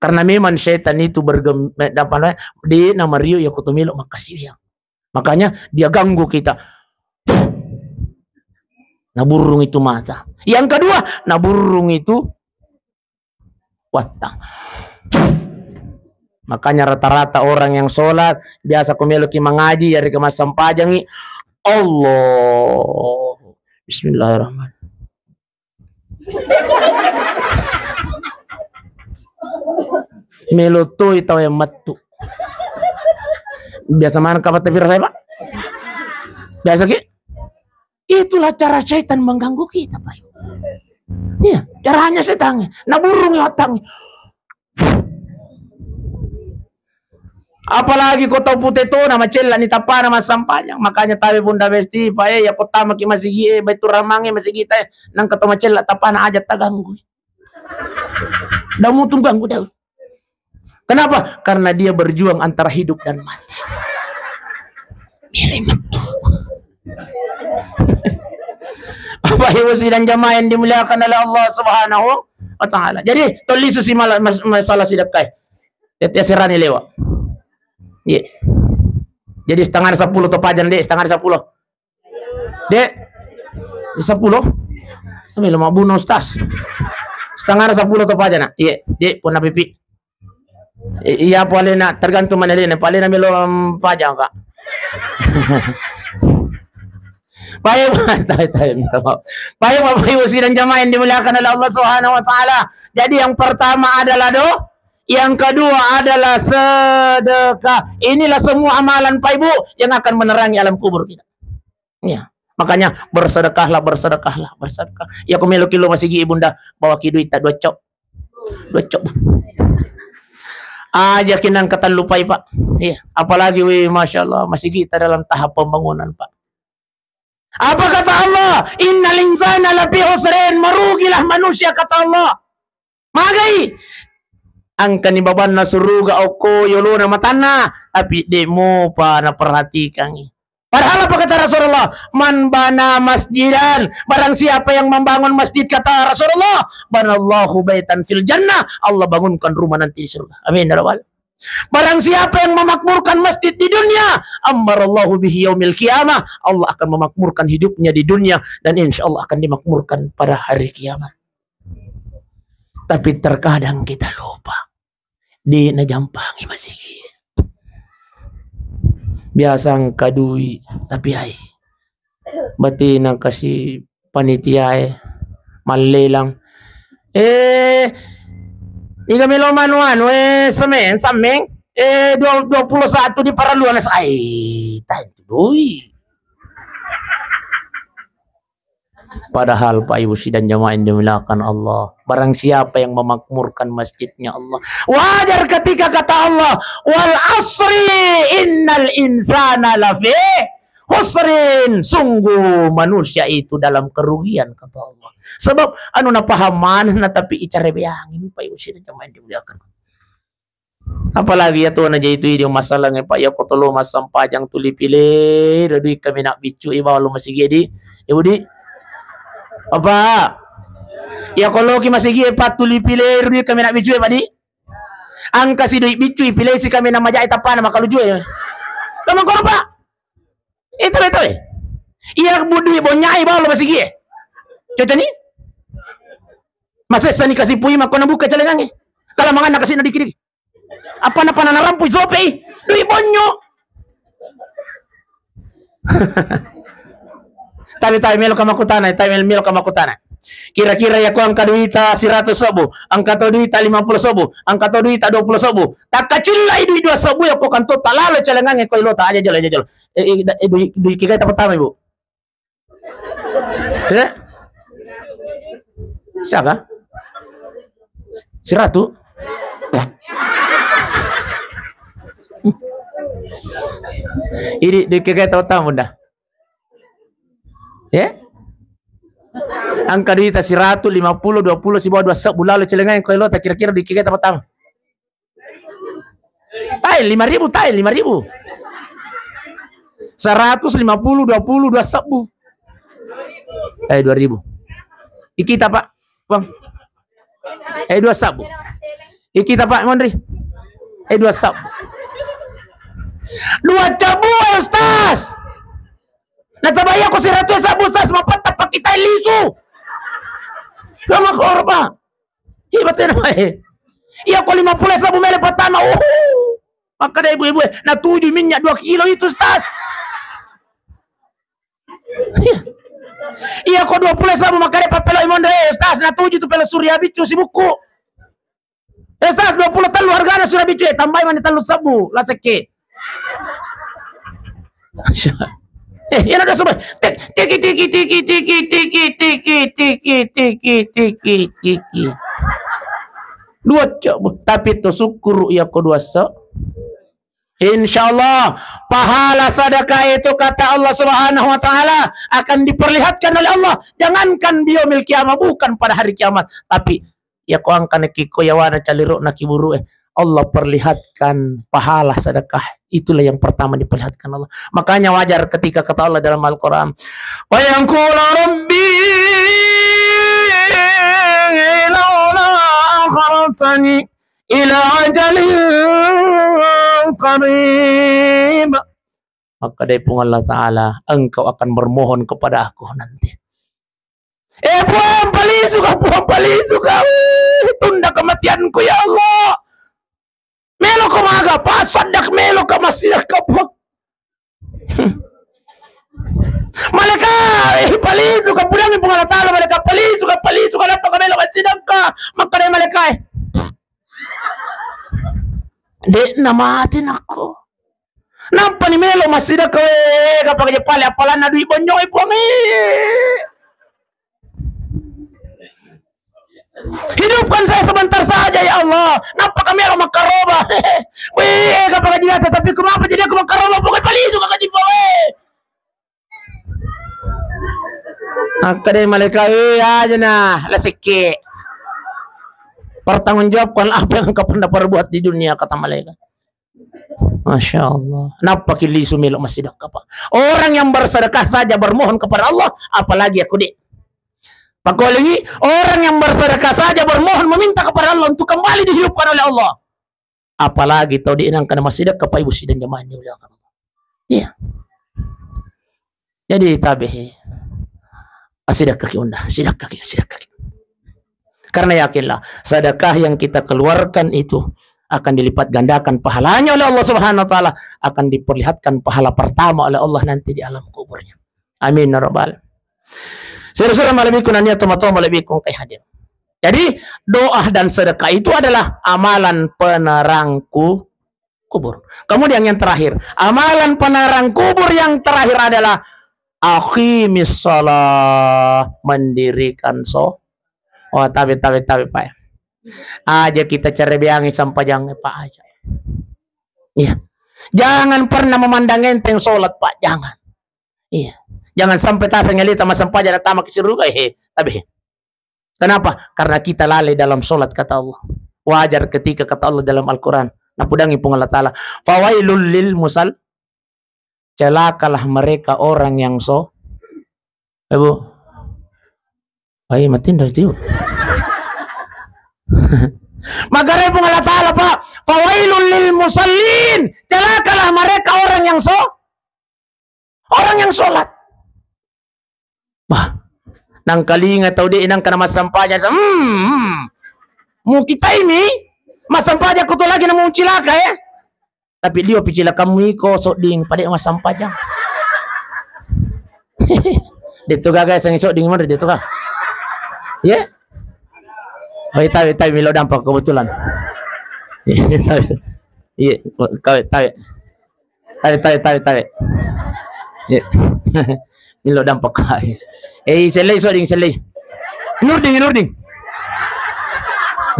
Karena memang setan itu bergem-, apa namanya, di nama Rio ya kutu melo makasih ya. Makanya dia ganggu kita. Naburrung itu mata. Yang kedua, naburrung itu wattang. Makanya rata-rata orang yang sholat, biasa ko meloki mangaji, yarega massampajangi, Allah. Bismillahirrahmanirrahim. Melo toi tau yang mettu. Biasa mana kabar tapi rasanya, Pak? Biasa ki? Itulah cara setan mengganggu kita, Pak. Iya, caranya setan. Naburung ya otaknya. Apalagi ko tau pute tona, macella ni tappana massampajang. Makanya tabe Bunda Besti, Pak, eh, ya ko tamaki masigi, eh, Baiturrahman, eh, masigi ta, eh, nang ko tau macella tappana aja taganggui. Damu tunggang gudau. Kenapa? Karena dia berjuang antara hidup dan mati. Milih metu. Bapak Ibu sidang jamaah yang dimuliakan oleh Allah Subhanahu wa Ta'ala. Jadi, tolli susi mala-, mas-, masalah sidakkai. Tete serani lewa. Iya. Jadi, setengah sepuluh to pajan, Dek, setengah sepuluh. Dek, sepuluh? Kami lemah bunuh, Ustaz. Setengah sepuluh to pajan, nak. Iya, Dek, pun pipi. I-, iya, pale na, tergantung mana dia, pale na melo, em, pajang, Kak. Baik, tai, tai, minta maaf. Baik, Bapak Ibu sidang jamaah yang dimuliakan oleh Allah Subhanahu wa Ta'ala. Jadi, yang pertama adalah do-, yang kedua adalah sedekah. Inilah semua amalan, Pak Ibu, yang akan menerangi alam kubur kita. Iya. Makanya, bersedekahlah, bersedekahlah, bersedekah. Ya, ko meloki lo masigi, Bunda, bawaki duit tak dua cok. Dua cok. Aja kinang ketan lupai, Pak. Iya, apalagi, wih, Masya Allah, masigi kita dalam tahap pembangunan, Pak. Apa kata Allah? Innal insana lafi khusrin, merugilah manusia, kata Allah. Magai? Angkani babanna suruga okko yolona matanna, tapi de mopa naperhatikangi. Padahal apa kata Rasulullah? "Man bana masjidan," barang siapa yang membangun masjid, kata Rasulullah, "banallahu baitan fil jannah," Allah bangunkan rumah nanti di surga. Amin ya rabbal. Barang siapa yang memakmurkan masjid di dunia, ammarallahu bihi yaumil qiyamah, Allah akan memakmurkan hidupnya di dunia, dan insya Allah akan dimakmurkan pada hari kiamat. Tapi terkadang kita lupa. De najampangi masigi. Biasa engka dui, tapi ai. Batina kasi panitia e mallelang. Eh, iga melo manu anu, eh, semeng, sameng. Eh, dua, dua puluh satu di paraluan, ai, tai dui. Padahal, Pak, Ibu sidang jamaah yang dimuliakan Allah, barang siapa yang memakmurkan masjidnya Allah, wajar ketika kata Allah, "Wal asri innal insana lafi husrin," sungguh manusia itu dalam kerugian, kata Allah. Sebab anu napaham manenna, tapi icarebeangi, Pak Ibu sidang jamaah yang dimuliakan. Apalagi ya tuh, na jadi itu idi masalahnya, Pak, ya ko tolo massempajang tuli pile, ro dui kami nak biccu i bawa lo masigi di, Ibu di. Apa? Ya ko lo ki masigi, Pak, tuli pile, ro dui kami nak biccu, Pak di. Angka si dui biccu i, pile si kami nama jai tapana makaluju e. Kamu korba. Eh, tabe, tabe. Iya, bu-, dui bonyai bawa lo masigi e. Cocok ni? Masessa ni kasi pui makko na buka celengange. Kalau mangan na kasi na dikit-dikit. Apa na pana narampu sope i? Dui bonyo. Tabe, tabe, melo kamakutana, tabe, melo kamakutana. Kira-kira ya ko angka duita seratus sobu, angka to duita lima puluh sobu, angka to duita dua puluh sobu. Takacillai dui dua sobu ya ko kanto talalo celengange ko ilota aja jalo, aja jalo. Eh, eh, da-, eh, dui, dui kigai ta pertama, Ibu. Eh? Siaga? Siratu? Ini dikega tau tamu dah. Ya? Angka duita siratu, lima puluh, dua puluh, sibawa dua sebbu lalo celengan ko ilota kira-kira dikega tau tamu. Tai, lima ribu, tai, lima ribu. Seratus lima puluh, dua puluh, dua sebbu. Eh, dua ribu. Ikita, Pak. Bang. Eh, dua sebbu. Ikita, Pak Mondri. Eh, dua sebbu. Dua sebbu, eh, Ustaz. Nasaba iya ko siratu sebbu, Ustaz, mapatta pakitai lisu. Sama korba. Iya, betul, Pak. Iya, ko lima puluh sebbu mele pertama. Uhu. Makkeda ibu-ibu, eh, natuju minyak dua kilo itu, Ustaz. Iya. Iya, ko dua puluh sebbu makkeda papelo imondo, eh, Ustaz, natuju tu pelo surya biccu sibukku. Eh, Ustaz, dua puluh tellu hargana surya biccu, eh, tambai mani tellu sebbu, la sekke. Eh, iya, ada sebbu. Tik, tiki, tiki, tiki, tiki, tiki, tiki, tiki, tiki, tiki, tiki. Dua cok, Bu. Tapi to syukur iya ko dua so. Insya Allah, pahala sedekah itu, kata Allah Subhanahu wa Ta'ala, akan diperlihatkan oleh Allah. Jangankan di yaumil qiyamah, bukan pada hari kiamat, tapi ya ko angkana ki ko yawana calirukna kiburu, eh, Allah perlihatkan pahala sedekah. Itulah yang pertama diperlihatkan Allah. Makanya wajar ketika kata Allah dalam Al-Quran, "Wa yaqulu rabbi laula akhartani ila ajalin qarib." Maka dari Puang Allah Ta'ala, engkau akan bermohon kepada aku nanti. Eh, Puang, palisuka, Puang, palisuka. Eh, tunda kematianku, ya Allah. Melo ko maga, pasaddak melo ka massidakka, Puang. Malaikat, eh, palisuka, pudangi Puang Allah Ta'ala, malaikat, palisuka, palisuka, nappa ka melo massidakka. Makkeda malaikat, eh. De'na mati nakko. Nampani melo massidakka, we, kapang je pale appalanna dui bonyo e, Puang e. Hidupkan saya sebentar saja, ya Allah. Nampaka melo makkaroba. We, kapang je, tapi kenapa jadi aku makkaroba, Puang e, palisuka kaji, Puang e. Makkeda malaikat, eh, aja nah, la sekke. Pertanggungjawabkan apa yang engkau pernah perbuat di dunia, kata malaikat. Masya Allah. Nappa ki lisu melo massidakka, Pak. Orang yang bersedekah saja bermohon kepada Allah, apalagi aku, Dek. Pakolingi, orang yang bersedekah saja bermohon meminta kepada Allah untuk kembali dihidupkan oleh Allah. Apalagi tau de' nangka na massidakka, Pak Ibu sidang jamaah yang dimuliakan Allah. Iya. Jadi tabe he. Asidakkaki unda, sidakkaki, sidakkaki. Karena yakinlah, sedekah yang kita keluarkan itu akan dilipat gandakan pahalanya oleh Allah Subhanahu wa Ta'ala, akan diperlihatkan pahala pertama oleh Allah nanti di alam kuburnya. Amin ya rabbal. Sira-sira malebbiku nennia tomatoa malebbiku engkae hadir. Jadi, doa dan sedekah itu adalah amalan penerang ku-, kubur. Kemudian yang terakhir, amalan penerang kubur yang terakhir adalah aqimis shalah, mendirikan so-, oh, tabe, tabe, tabe, Pak, ya. Aja kita cerebeangi sampajang, Pak, aja. Iya. Jangan pernah memandang enteng sholat, Pak, jangan. Iya. Jangan sampai taseng elita massempajang natama ki suruga, eh, tabe. Kenapa? Karena kita lalai dalam sholat, kata Allah. Wajar ketika kata Allah dalam Al-Quran. Napudangi Puang Allah Ta'ala. Fawailul lil musal. Celakalah mereka orang yang so. Eh, Bu. Ai, matinda tiu. Magare Puang Allah Ta'ala, Pak. Fawailul lil musallin. Celakalah mereka orang yang so. Orang yang sholat. Wah, nangkalinga tau de' nangka na massampajang. Hmm, hmm. Mu kitai mi, massampajang ko tu lagi na mu cilaka, eh. Tapi lio pi cilakammu iko, sodding, pada massampajang. De' tu gaga sangi sodding, mana de' tu ga. Ye? Baik, tawe, tawe, milo dampak kebetulan. Ye, tawe. Ye, kawe, tawe. Tawe, tawe, tawe, tawe. Ye. Milo dampak kai. Eh, sellei, sodding, sellei. Nurding, Nurding.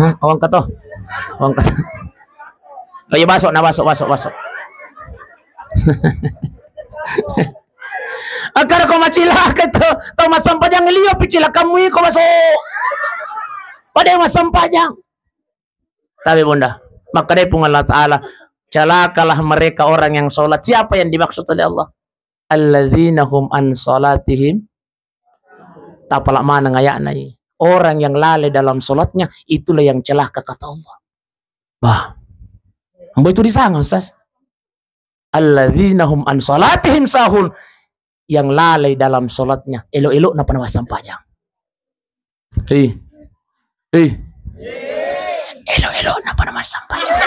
Hah, awang kato. Awang kato. Oh iya, baso, na baso, baso, baso. Akar ko macilaka to, to massampajang lio pi cilakammu iko baso. Pada massampajang. Tapi Bunda, makkadai Puang Allah Ta'ala, celakalah mereka orang yang sholat. Siapa yang dimaksud oleh Allah? Alladzina hum an sholatihim. Tapala maneng aya'na i. Orang yang lalai dalam sholatnya, itulah yang celaka, kata Allah. Bah. Ambo itu disanga, Ustaz. Alladzina hum an sholatihim sahun. Yang lalai dalam sholatnya, elo-elo napa na massampajang. Hei. Hei. Elo-elo napa na massampajang.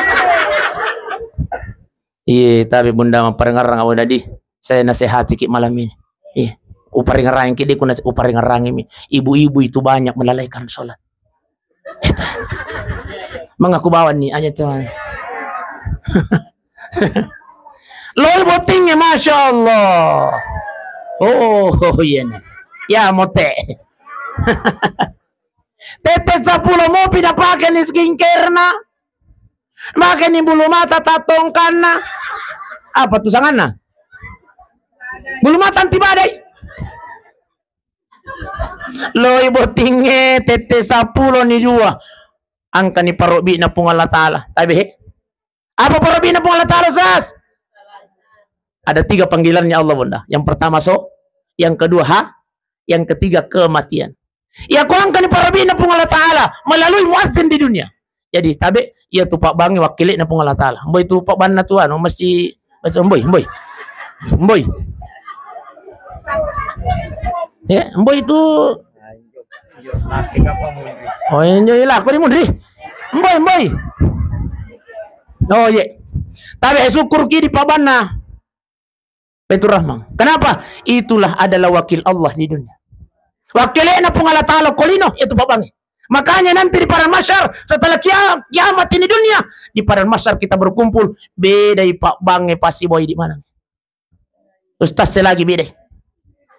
Iya, tapi Bunda, maparengerang awak tadi. Saya nasihati ki malam ini. Iya. Uparengerang ki, de' ku nas-, uparengerang mi. Ibu-ibu itu banyak melalaikan sholat. Itu. Mengaku bawa ni, aja tuh. Loi bottingnge, Masya Allah. Oh, iya nih. Ya, mote. Tette seppulo mopi napake ni skincare na. Make ni bulu mata tatongkanna. Apa tuh sanganna? Bulu mata anti badai. Loi bottingnge tette seppulo ni dua. Angkani parobbi'na Puang Allah Ta'ala. Tabe he? Apa parobbi'na Puang Allah Ta'ala, Sas? Ada tiga panggilannya Allah, Bunda. Yang pertama so, yang kedua ha, yang ketiga kematian. Iya ko angkani parobbi'na Puang Allah Ta'ala melalui muazzin di dunia. Jadi tabe, iya tu pabbangnge wakkele'na Puang Allah Ta'ala. Mboi tu pabbanna tu anu, mesti, mesti mboi, mboi. Mboi. Ya, mboi tu. Oh, iya, iya, lah, kau di mundri. Mboi, mboi. Oh, iya. Tabe, syukur ki di pabbanna. Baitur Rahman. Kenapa? Itulah adalah wakil Allah di dunia. Wakilnya Puang Allah Ta'ala ko lino, itu pabbangnge. Makanya nanti di padang mahsyar, setelah kia-, kiamat ini dunia, di padang mahsyar kita berkumpul, bedai pabbangnge pasti boy di mana. Ustaz, saya lagi bedai.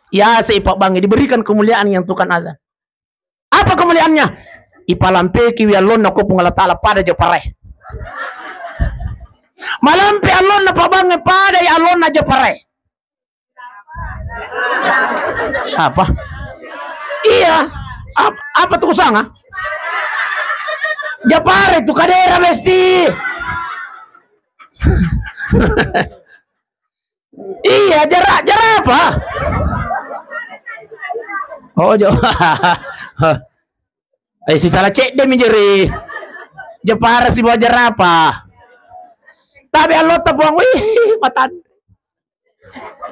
Ya, saya pabbangnge diberikan kemuliaan yang tukang azan. Apa kemuliaannya? Ipalampeki wi allonna ko Puang Allah Ta'ala pada japarae. Malampe allonna pabbangnge pada i allonna japarae. Apa? Iya. Ap-, apa tu kusanga? Japare tu kadera besti. Iya, jera-, jerapah. Oh, jo. Eh, si salah cedde mi jeri. Jepara si bawa jerapah. Tapi Allah tepuang, wih, matan.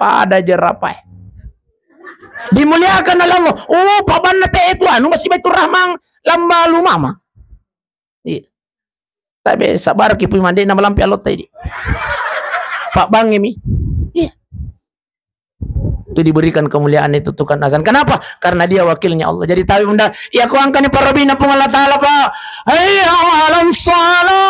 Pada jerapah. Dimuliakan oleh Allah. Oh, pabbanna te itu anu masih Baitur Rahman lamba lumama. Iya. Tapi sabar ki pui mande na malampe allotta idi. Pabbangnge mi. Iya. Itu diberikan kemuliaan itu tukang azan. Kenapa? Karena dia wakilnya Allah. Jadi tabe Bunda, iya ko angkani parobbi'na Puang Allah Ta'ala, Pak. Hayya 'alas shalah.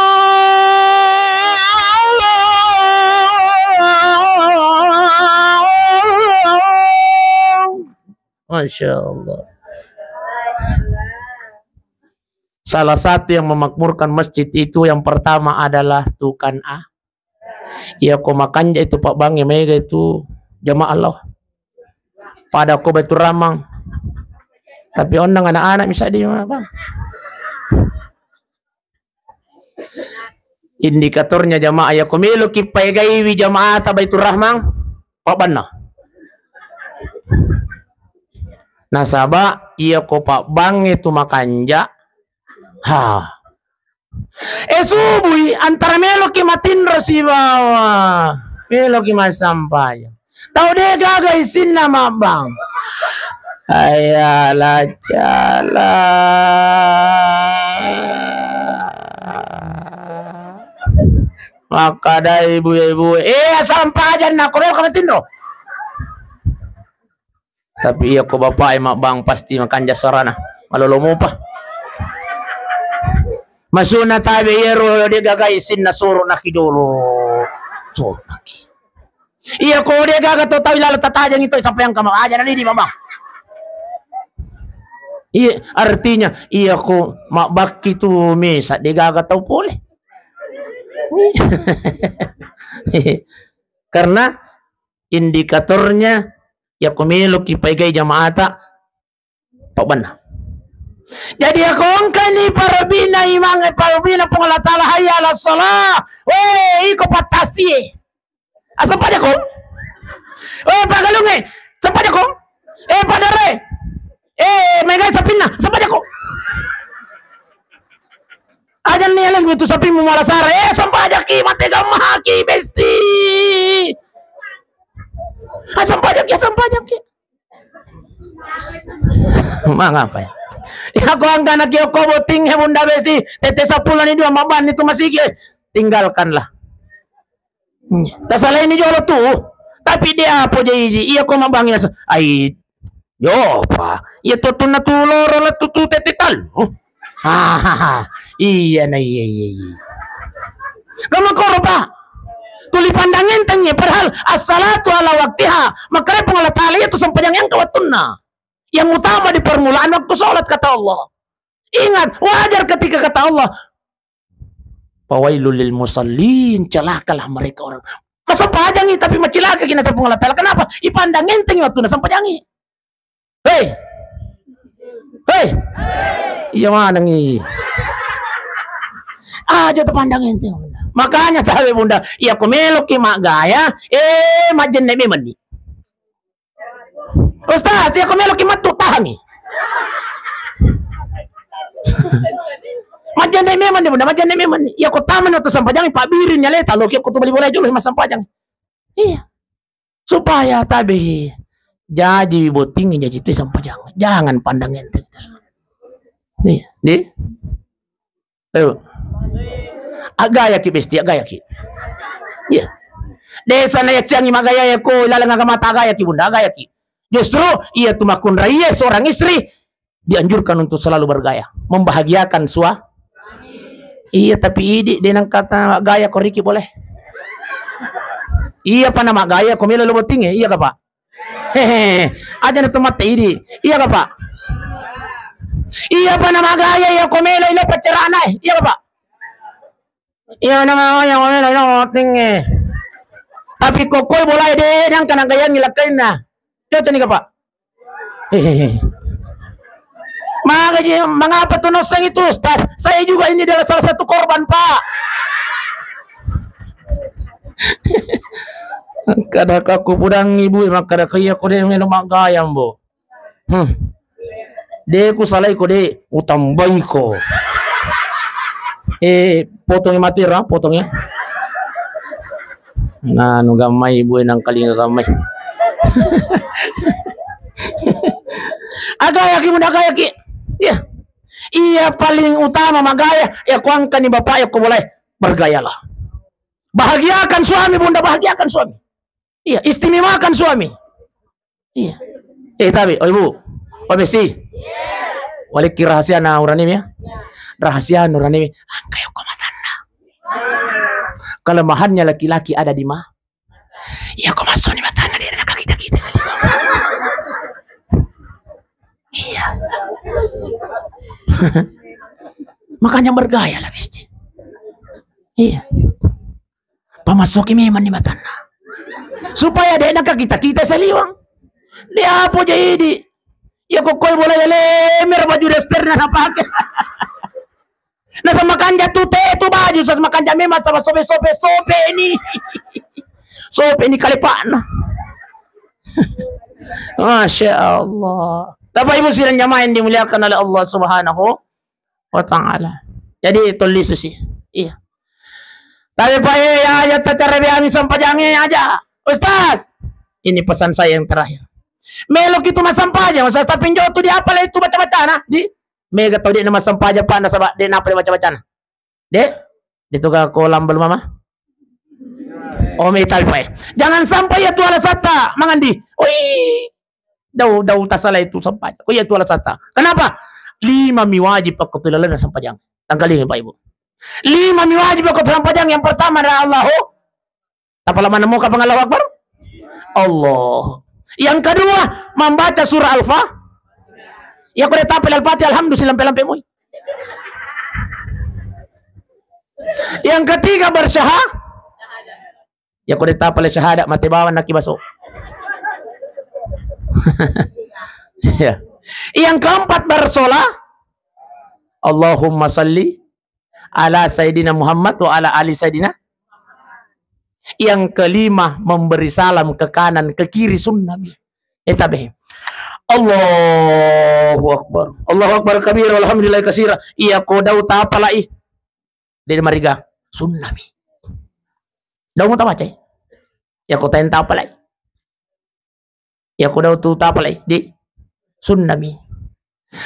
Masya Allah. Salah satu yang memakmurkan masjid itu yang pertama adalah tukang a-, iya ko makanja itu pabbangnge maega itu jamaah Allah. Pada ko Baitur Rahman. Tapi onnang anak-anak misalnya, Bang. Indikatornya jamaah, ya, ko meloki paegaiwi jamaata Baitur Rahman, pabbanna. Nasaba iya ko pabbangnge tu makanja, ha. Eh, subui antara meloki matinro sibawa meloki massampajang. Tau de gaga isinna mabbang. Ayala cala. Makkadai ibu-ibu, "Eh, sampajang nako melo ka matinro." Tapi iya ko bapak e mabbang pasti makanja suarana. Malolo mupa. Masuna tabe iyaro de gaga isinna soro naki dolo. Soro naki. Iya ko de gaga to tau lalo tatajangi to sampai yang kama aja nani di mama. Iya, artinya iya ko mabbakki tu mesa de gaga tau pole. Karena indikatornya, ya ko meloki paegai jamaata, pabbanna. Jadi, ya ko engkani parobina imang, eh, parobina Puang Allah Ta'ala, hayya ala shalah. Weh, iko pattasie. Asempajako. Weh, pagalunge. Sempajako. Eh, padare. Eh, megai sapinna. Sempajako. Aja ni eleng itu sapimu malasara. Eh, sampajaki, mate gamaki, besti. Ah, sampajaki, sampajaki. Mangapa ya? Ya, ko angkana kio ko boting he bunda besi, tete seppulo ni dua maban itu masigi. Tinggalkanlah. Hmm. Tasalaini jolo tu. Tapi dia apa jadi? Iya ko mabangi nasa. Ai, yo pa. Iya tu tunna tu loro la tu tu tete talu. Ah, iya na iya iya iya. Kamu koro pa. Tuli pandang enteng ya, padahal as-salatu ala waktiha. Makanya Puang Allah Ta'ala itu sempajang yang ke wattunna. Yang utama di permulaan waktu sholat, kata Allah. Ingat, wajar ketika kata Allah, "Fawailul lil musallin," celakalah mereka orang. Masempajangi tapi macilaka kina Puang Allah Ta'ala. Kenapa? Ipandang enteng waktu nasempajangi. Hei. Hei. Iya manengi. Aja tepandang enteng. Makanya tabe bunda, iya ko meloki maggaya, eh, majjenne memang ni. Ustaz, iya ko meloki mattu, tahangi. Majjenne memang ni, bunda, majjenne memang ni. Iya ko tamani tu sampajangi, pabiring ya leta, lo ki ko tu bali bola jolo masampajang. Iya. Supaya tabe jaji botting jaji tu sampajang. Jangan pandang enteng. Iya, di. Ayo. Agayaki besti, agayaki. Iya. Desa na yaciangi magaya ya ko ilalang agamata, agayaki bunda, agayaki. Justru iya tu makunraiye seorang istri dianjurkan untuk selalu bergaya, membahagiakan sua-, iya, tapi idi de nang kata gaya ko riki boleh. Iya pa na magaya ko melo lo bottinge, iya ka, Pak? Hehe, aja na to matte idi. Iya ka, Pak? Iya pa na magaya iya ko melo ilo paccarana, eh. Iya ka, Pak? Iya na magaya ko melo ilo bottinge. Tapi ko koi bolai de nang kana gayangi lakkainna. Cocok ni ka, Pak? Hehehe. Maka je, mengapa tuh noseng itu, Ustaz? Saya juga ini adalah salah satu korban, Pak. Kada ka ku pudang ibu, makkada ka iya ko de melo maggayang, Bu. Hmm. De ku salai ko de, utambai ko. Eh, potong mati ra, potong ya. Nah, nu gammai ibu nang kalinga gammai. Agayaki bunda, agayaki. Iya. Iya paling utama magaya, ya ko angkani bapak ya ko boleh, bergayalah. Bahagiakan suami bunda, bahagiakan suami. Iya, istimewakan suami. Iya. Eh, tabe, oh ibu, oh besti. Waliki rahasia na urani ya. Rahasia na urani. Angka yoko matanna. Kelemahannya laki-laki ada di ma? Iya, ko masuk ni matanna dia nak kita kita saja. Iya. Makanya bergaya lah besti. Iya. Pamasuki memang ni matanna. Supaya de naka kita-kita saliwang. De apa jadi? Iya ko koi bola ya lemmer baju dasterna napake. Naseng makanja tu te tu baju, sas makanja memang sama sobe-sobe-sobe ni. Sobe ni kalepakna. Masya Allah. Bapak Ibu sidang jamaah yang dimuliakan oleh Allah Subhanahu wa Ta'ala. Jadi tolli susi. Iya. Tapi Pak, eh, ya, ya, tacara biang sampajangi aja. Ustaz, ini pesan saya yang terakhir. Melo ki tu massampajang, Ustaz, tapi njo tu di apa lah itu baca-bacana? Di mega tau de' na massampajang, Pak, nasaba de' na apa baca-bacana. De', de' tu ga ko lambal mama. Oh, mita, Pak. Jangan sampai ya tu alasatta mangandi. Oi, dau, dau tasala itu sampajang. Ko iya tu alasatta. Kenapa? Lima mi wajib pakko tu lalana sampajang. Tangkalingi, Pak, Ibu. Lima mi wajib pakko tu sampajang. Yang pertama adalah Allahu Tapala maneng moka pang Allahu Akbar? Allah. Yang kedua, membaca surah Al-Fa-, ya, ko de' tapale Al-Fatihah, alhamdulillah, lampe-lampe moi. Yang ketiga, bersyaha-, ya, ko de' tapale syahadat, mate bawang naki baso. Ya. Yang keempat, bersolah. Allahumma salli ala Sayyidina Muhammad wa ala ali Sayyidina. Yang kelima, memberi salam ke kanan, ke kiri, sunnah mi. Eh, tabe. Allahu Akbar. Allahu Akbar kabira, walhamdulillah kasira. Iya ko dau tapalai. De' mariga. Sunnah mi. Dau mutabaca. Iya ko taen tapalai. Iya ko dau tu tapalai, di sunnah mi.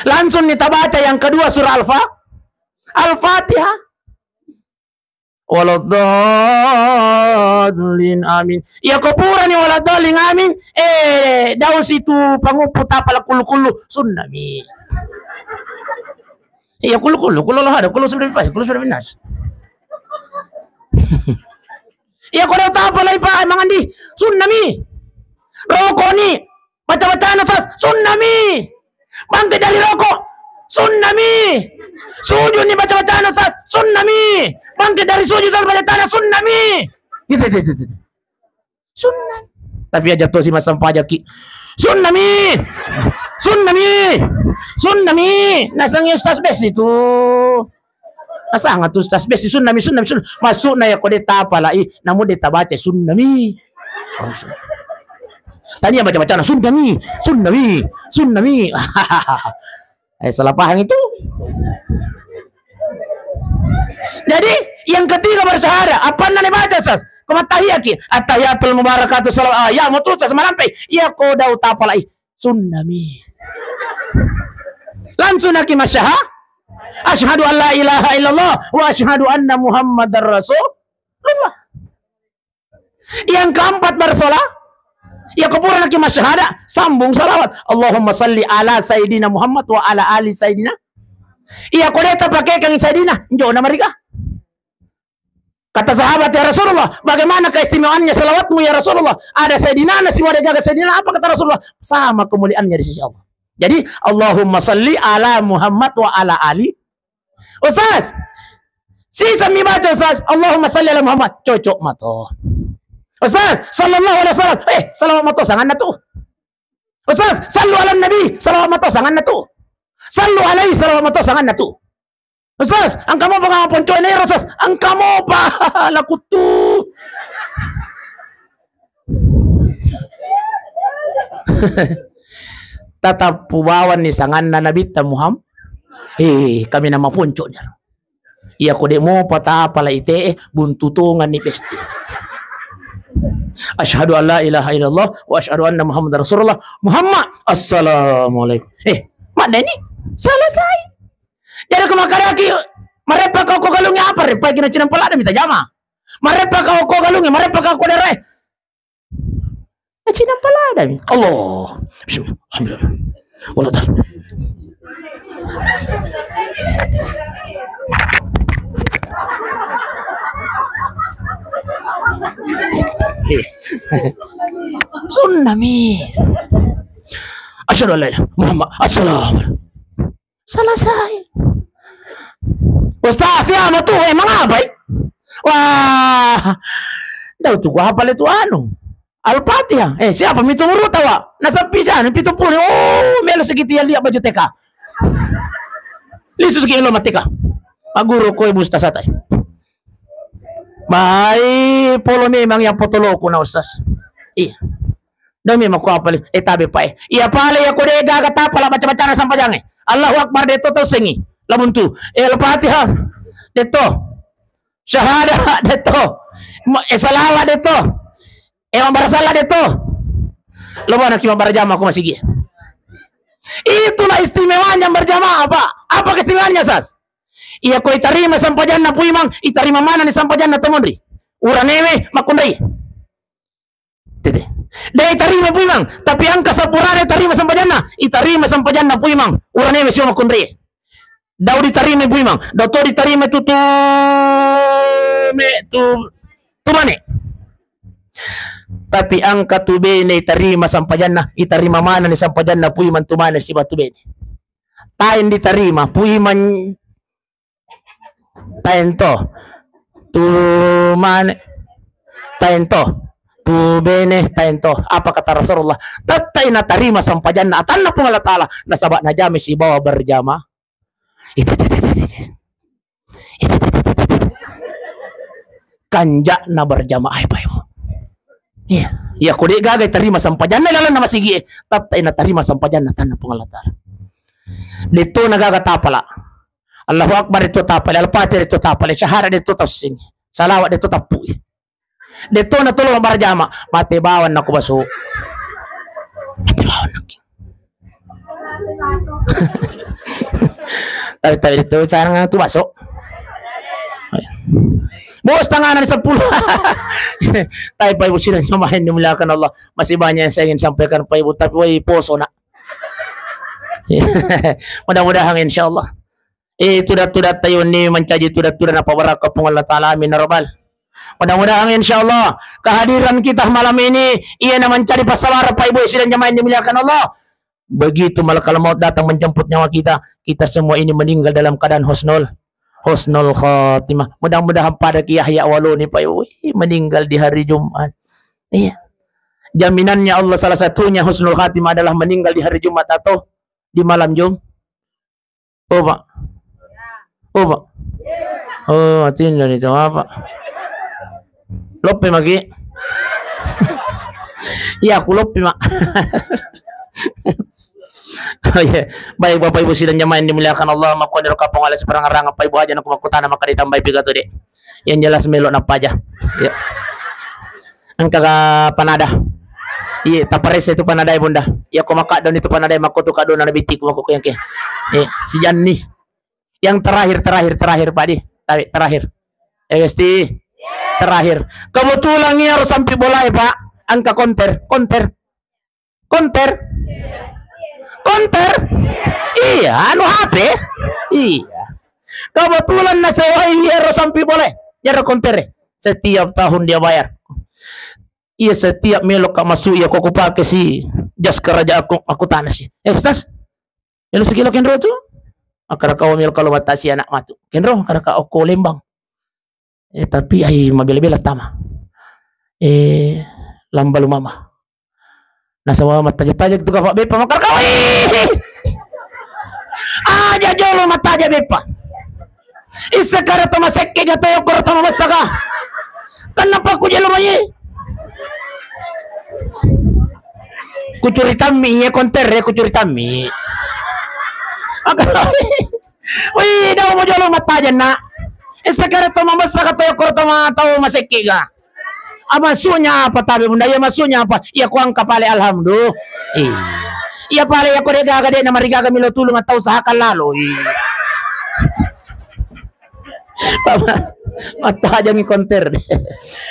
Langsung ni tabaca yang kedua surah Al-Fa-, Al-Fatihah. Waladdallin, amin. Iya ko purani waladdallin, amin. Eh, dau situ panguppu tapala kullu-kullu, sunnah mi. Iya, kullu-kullu, kullu Allah ada, kullu sudah pas, kullu sudah minas. Iya, ko dau tapalai, Pak, mangandi, sunnah mi. Rokoni, baca-bacana, Ustaz, sunnah mi. Bangkit dari rokok, sunnah mi. Sujud ni, baca-bacana, Ustaz, sunnah mi. Bangkit dari sujud, Ustaz, baca-bacana, sunnah mi. Gitu, gitu, gitu, gitu. Sunnah. Tapi aja tosi massampajaki. Sunnah mi. Sunnah mi. Sunnah mi. Nasengngi Ustaz Besi tu. Nasanga tu Ustaz Besi, sunnah mi, sunnah mi, sunnah. Maksudna iya ko de' tapalai, namu de' tabaca, sunnah mi. Tania baca-bacana, sunnah mi, sunnah mi, sunnah mi. Eh, salah paham itu. Jadi, yang ketiga bersyahadat, apa nani baca, Sas? Ko mattahiyaki, attahiyatul mubarakatuh salawat. Ah, ya, mau tu, Sas, malampe. Iya ko dau tapalai. Sunnah mi. Langsung naki masyaha-, asyhadu an la ilaha illallah wa asyhadu anna Muhammadar Rasulullah. Yang keempat, bersolah. Iya ko pura naki masyahada, sambung salawat. Allahumma salli ala Sayyidina Muhammad wa ala ali Sayyidina. Iya ko de' tapake kang Sayyidina, njo na mariga. Kata sahabat, "Ya Rasulullah, bagaimana keistimewaannya salawatmu, ya Rasulullah? Ada Sayyidina, na semua ada gaga Sayyidina." Apa kata Rasulullah? "Sama kemuliaannya di sisi Allah." Jadi, Allahumma salli ala Muhammad wa ala ali. Ustaz, sisa mi baca, Ustaz, "Allahumma salli ala Muhammad." Cocok mato. Ustaz, sallallahu alaihi wasallam. Eh, salawat mato sanganna tu. Ustaz, sallu ala nabi, salawat mato sanganna tu. Sallu alaihi, salawat mato sanganna tu. Ustaz, engka mopa ponco'na ero, Ustaz? Engka mopa, lakuttu. Tatappu bawanni sanganna Nabitta Muhammad. Eh, kami nama ponco'na ero. Iya ko de' mopa tapalai te'e, buntu tonganni besti. Asyhadu an la ilaha illallah wa asyhadu anna Muhammadar Rasulullah. Muhammad, assalamualaikum. Eh, maddeni? Selesai. Jadi ko makkedaki, "Mareppa kau ko galungnge?" Apa reppa kina cinampa ladde mita jama. "Mareppa kau ko galungnge, mareppa kau ko darai?" Cinampa ladde mi. Allah. Bismillah. Alhamdulillah. Wallah dah. Eh. Sunnah mi. Asyhadu an la ilaha Muhammad. Assalamualaikum. Selesai. Ustaz, siapa tu? Emang apa, eh? Wah, dau tu gua hafal itu anu. Al-Fatihah. Eh, siapa? Mitu guru tawa. Nasappi sana, pitu puluh. Oh, melo segitu ya lihat baju T K. Lisu segi lo matika. Maguru koi busta satai. Bai, polo memang ya potoloku na Ustaz. Iya. Demi mako apa li? Eh, tabe pae. Iya pale ya kode gaga tapa la baca-bacana sampajange. Allahu Akbar detto tau sengi. Labuntu. Eh, Al-Fatihah. Detto. Syahadah detto. Ma-, eh, salawat detto. Eh, mabarasalla detto. Lo bana ki mabarjama ko masigi. Itulah istimewanya berjamaah, Pak. Apa keistimewaannya, Sas? Iya ko itarima sampajanna Puimang, itarima mana ni sampajanna Tomonri. Uranewe makkunrai. Tete. De itarima Puimang, tapi angka sapurane tarima sampajanna, itarima sampajanna Puimang. Uranewe sio makkunrai. Dau ditarima Puimang, dau to ditarima tu, tu me, tu, tu mane. Tapi angka tu bene itarima sampajanna, itarima mana ni sampajanna Puimang tu mane siba tu bene. Taen ditarima Puimang taen to. Tu mane taen to. Tu bene taen to. Apa kata Rasulullah? Tettai natarima sampajanna atanna Puang Allah Ta'ala. Nasaba najami sibawa berjamaah. Itu, itu, itu, itu, itu. Itu, itu, itu, itu, itu. Kanja'na berjamaah, Pak Ibu. Iya. Iya, ko de gaga tarima sampajanna lalenna masigi e. Tettai natarima sampajanna atanna Puang Allah Ta'ala. Detto na gaga tapala. Allahu Akbar itu tapale, Al-Fatihah itu tapale, syahadat itu tassing, salawat itu tappui. Detto na tolo mabarjama, mate bawang nako baso. Mate bawang nako. Tapi, tapi itu sarang tu baso. Bos tanganan sepuluh. Tapi Pak Ibu sidang jamaah yang dimuliakan Allah, masih banyak yang saya ingin sampaikan Pak Ibu, tapi woi poso nak. Mudah-mudahan insyaallah. Eh, tuda-tuda tayonni mancaji tuda-tuda napabarakka Puang Allah Ta'ala. Amin ya rabbal. Mudah-mudahan insyaallah kehadiran kita malam ini iya na mancaji passabareng Pak Ibu sidang jamaah yang dimuliakan Allah. Begitu malakal maut datang menjemput nyawa kita, kita semua ini meninggal dalam keadaan husnul husnul khatimah. Mudah-mudahan pada ki Yahya Waloni Pak Ibu, wih, meninggal di hari Jumat. Iya. Jaminannya Allah salah satunya husnul khatimah adalah meninggal di hari Jumat atau di malam Jum-, Oh, Pak. Oh, Pak. Oh, atinna ni sama, Pak. Loppe maki. Iya, aku loppe, Mak. Oh, iya. Baik, Bapak Ibu sidang jamaah yang dimuliakan Allah, makkuani ro kapang ala seperang-rang, Bapak Ibu aja naku makkutana maka ditambahi piga tu, Dek. Yang jelas melo napaja. Ya. Engka ga panada? Iya, taparessa itu panada, Bunda. Iya, ko makaddo ni tu panada, makko tu kaddo na bitiku makko yang ke. Eh, si Janni. Yang terakhir, terakhir, terakhir, Pak Di. Tarik, terakhir. Eh, Gusti. Terakhir. Kebetulan iya ro sampi bolae, Pak. Engka konter, konter. Konter? Konter? Iya, anu H P. Iya. Kebetulan nasewai iyaro sampi bola. Iyaro konter. Setiap tahun dia bayar. Iya, setiap melo ka masuk iya ko kupake si jas kerajaan aku, aku tanya si. Eh, Ustaz, melo segilo kenro tu? Akara kau melo kalau batasi anak matu. Kenro, akara kau ko Lembang. Eh, tapi ai mabela-bela tama. Eh, lambalu mama. Nasaba mattaja-taja tu kapang beppa makkada, "Wih! Aja jolo mattaja beppa. Isseng kada to masekke ga to yokko to mabessa ga. Kenapa ku jolo mai?" Kucuritammi, iya konter ya, kucuritammi. Wih, dau mo jolo mattaja, Nak. Eh, sekarang to mabessa ga to yokko to ma-, tau masekke ga. Ah, maksudnya apa tabe, Bunda? Iya, maksudnya apa? Iya, ku angka pale, alhamdulillah. Iya. Iya pale, iya ko de gaga de na marigaga melo tulung atau usahakan lalo. Iya. Bapak, mattajangi konter.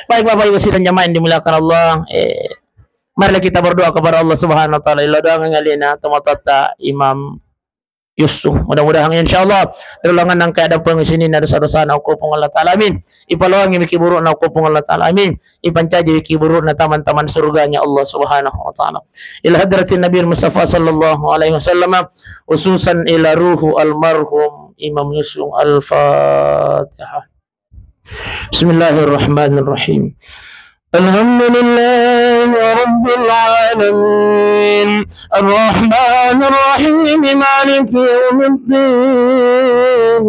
Baik, Bapak Ibu sidang jamaah yang dimuliakan Allah. Eh, marilah kita berdoa kepada Allah Subhanahu wa Ta'ala. Illa doa ngalina tomatoatta Imam Yusuf. Mudah-mudahan insyaallah ri lalenna engka ada pengisini na dosa-dosana okko Puang Allah Ta'ala. Amin. Ipaloangi miki burukna okko Puang Allah Ta'ala. Amin. Ipancaji miki burukna taman-taman surganya Allah Subhanahu wa Ta'ala. Ila hadratin Nabi Mustafa sallallahu alaihi wasallam, khususan ila ruhu almarhum Imam Yusuf. Al-Fatihah. Bismillahirrahmanirrahim. Alhamdulillah. رب العالمين. الرحمن الرحيم. مالك يوم الدين.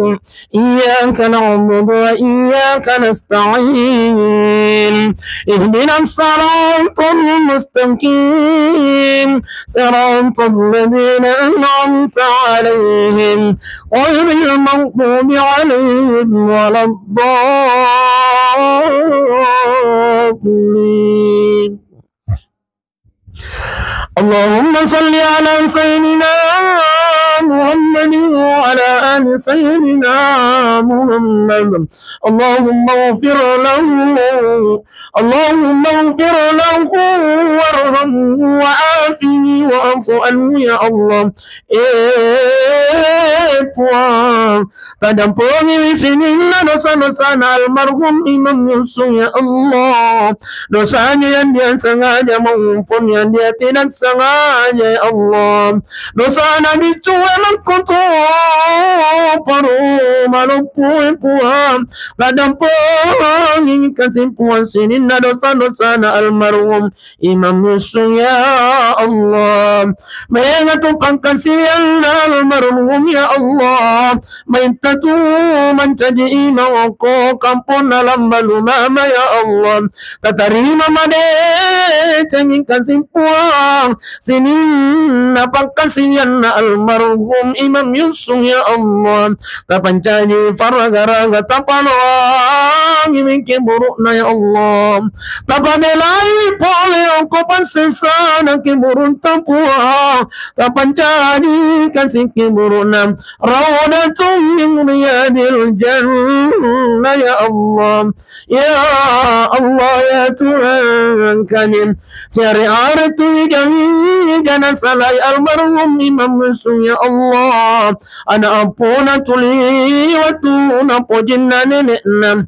إياك نعبد وإياك نستعين. اهدنا الصراط المستقيم. صراط الذين أنعمت عليهم غير المغضوب عليهم ولا الضالين. اللهم صل على سيدنا محمد وعلى آل سيدنا محمد. اللهم اغفر له. اللهم اغفر له وارحمه وعافه واعف عنه يا الله. Eh, Puang, tadampengi sininna dosa-dosana almarhum Imam Yusuf, ya Allah. Dosanya yang dia sengaja maupun yang dia tidak sengaja, ya Allah. Dosana biccu e makkutu paru maloppo, Puang. Tadampengi kasi, Puang, sininna dosa-dosana almarhum Imam Yusuf, ya Allah. Maega tu pangkasianna almarhum, ya Allah. Maitta tu mancaji imang okko kamponna Lambalu Mama, ya Allah. Tatarima madecengi kasi, Puang, sininna pangkasianna almarhum Imam Yusuf, ya Allah. Tapancaji farraga-raga, tapaloangi mingke burukna, ya Allah. Tapabelai pole okko passesana keburunta, Puang. Tapancaji kasi keburukna raudatun min riyadil jannah, ya Allah. Ya Allah, ya Tuhan kami, siare-are tu wija-wija nasalai almarhum Imam Yusuf, ya Allah. Ana appona tuli wettu napojinna nene'na.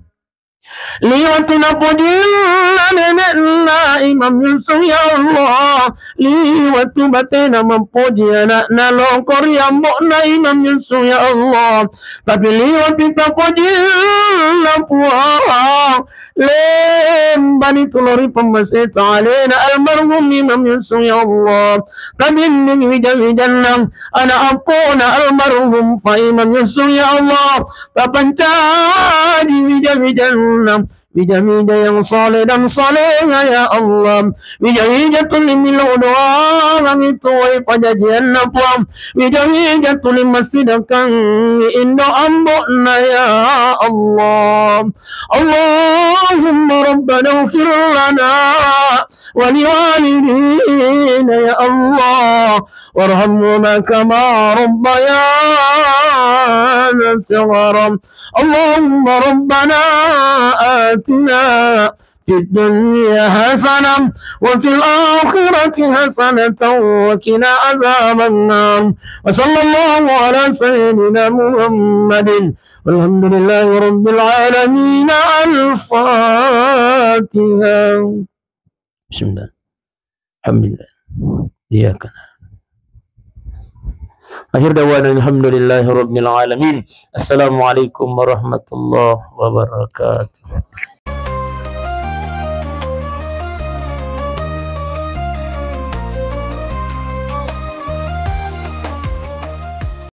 Liwatu napojinna nene'na Imam Yusuf, ya Allah. Liwatu batena mappoji ana'na loko ri ambo'na Imam Yusuf, ya Allah. Tapi liwatu tapojinna, Puang, lembani tu lao ri pammaseta alena almarhum Imam Yusuf, ya Allah. Tabinning wija-wijanna ana appona almarhum Fa Imam Yusuf, ya Allah. Tapancaji wija-wijanna, wija-wija yang saleh dan saleha, ya Allah. Wija-wija tuli millau doangi tuwai pajajianna, Puang. Wija-wija tuli massidakangi indo ambo'na, ya Allah. Allahumma rabbana ighfir lana wa liwalidina, ya Allah. وارحمهما كما ربيانا صغارا. اللهم ربنا آتنا في الدنيا حسنة وفي الآخرة حسنة وقنا عذاب النار. وصلى الله على سيدنا محمد والحمد لله رب العالمين. الفاتحة. بسم الله. الحمد لله. إياك نعبد. آخر دعوانا الحمد لله رب العالمين. السلام عليكم ورحمة الله وبركاته.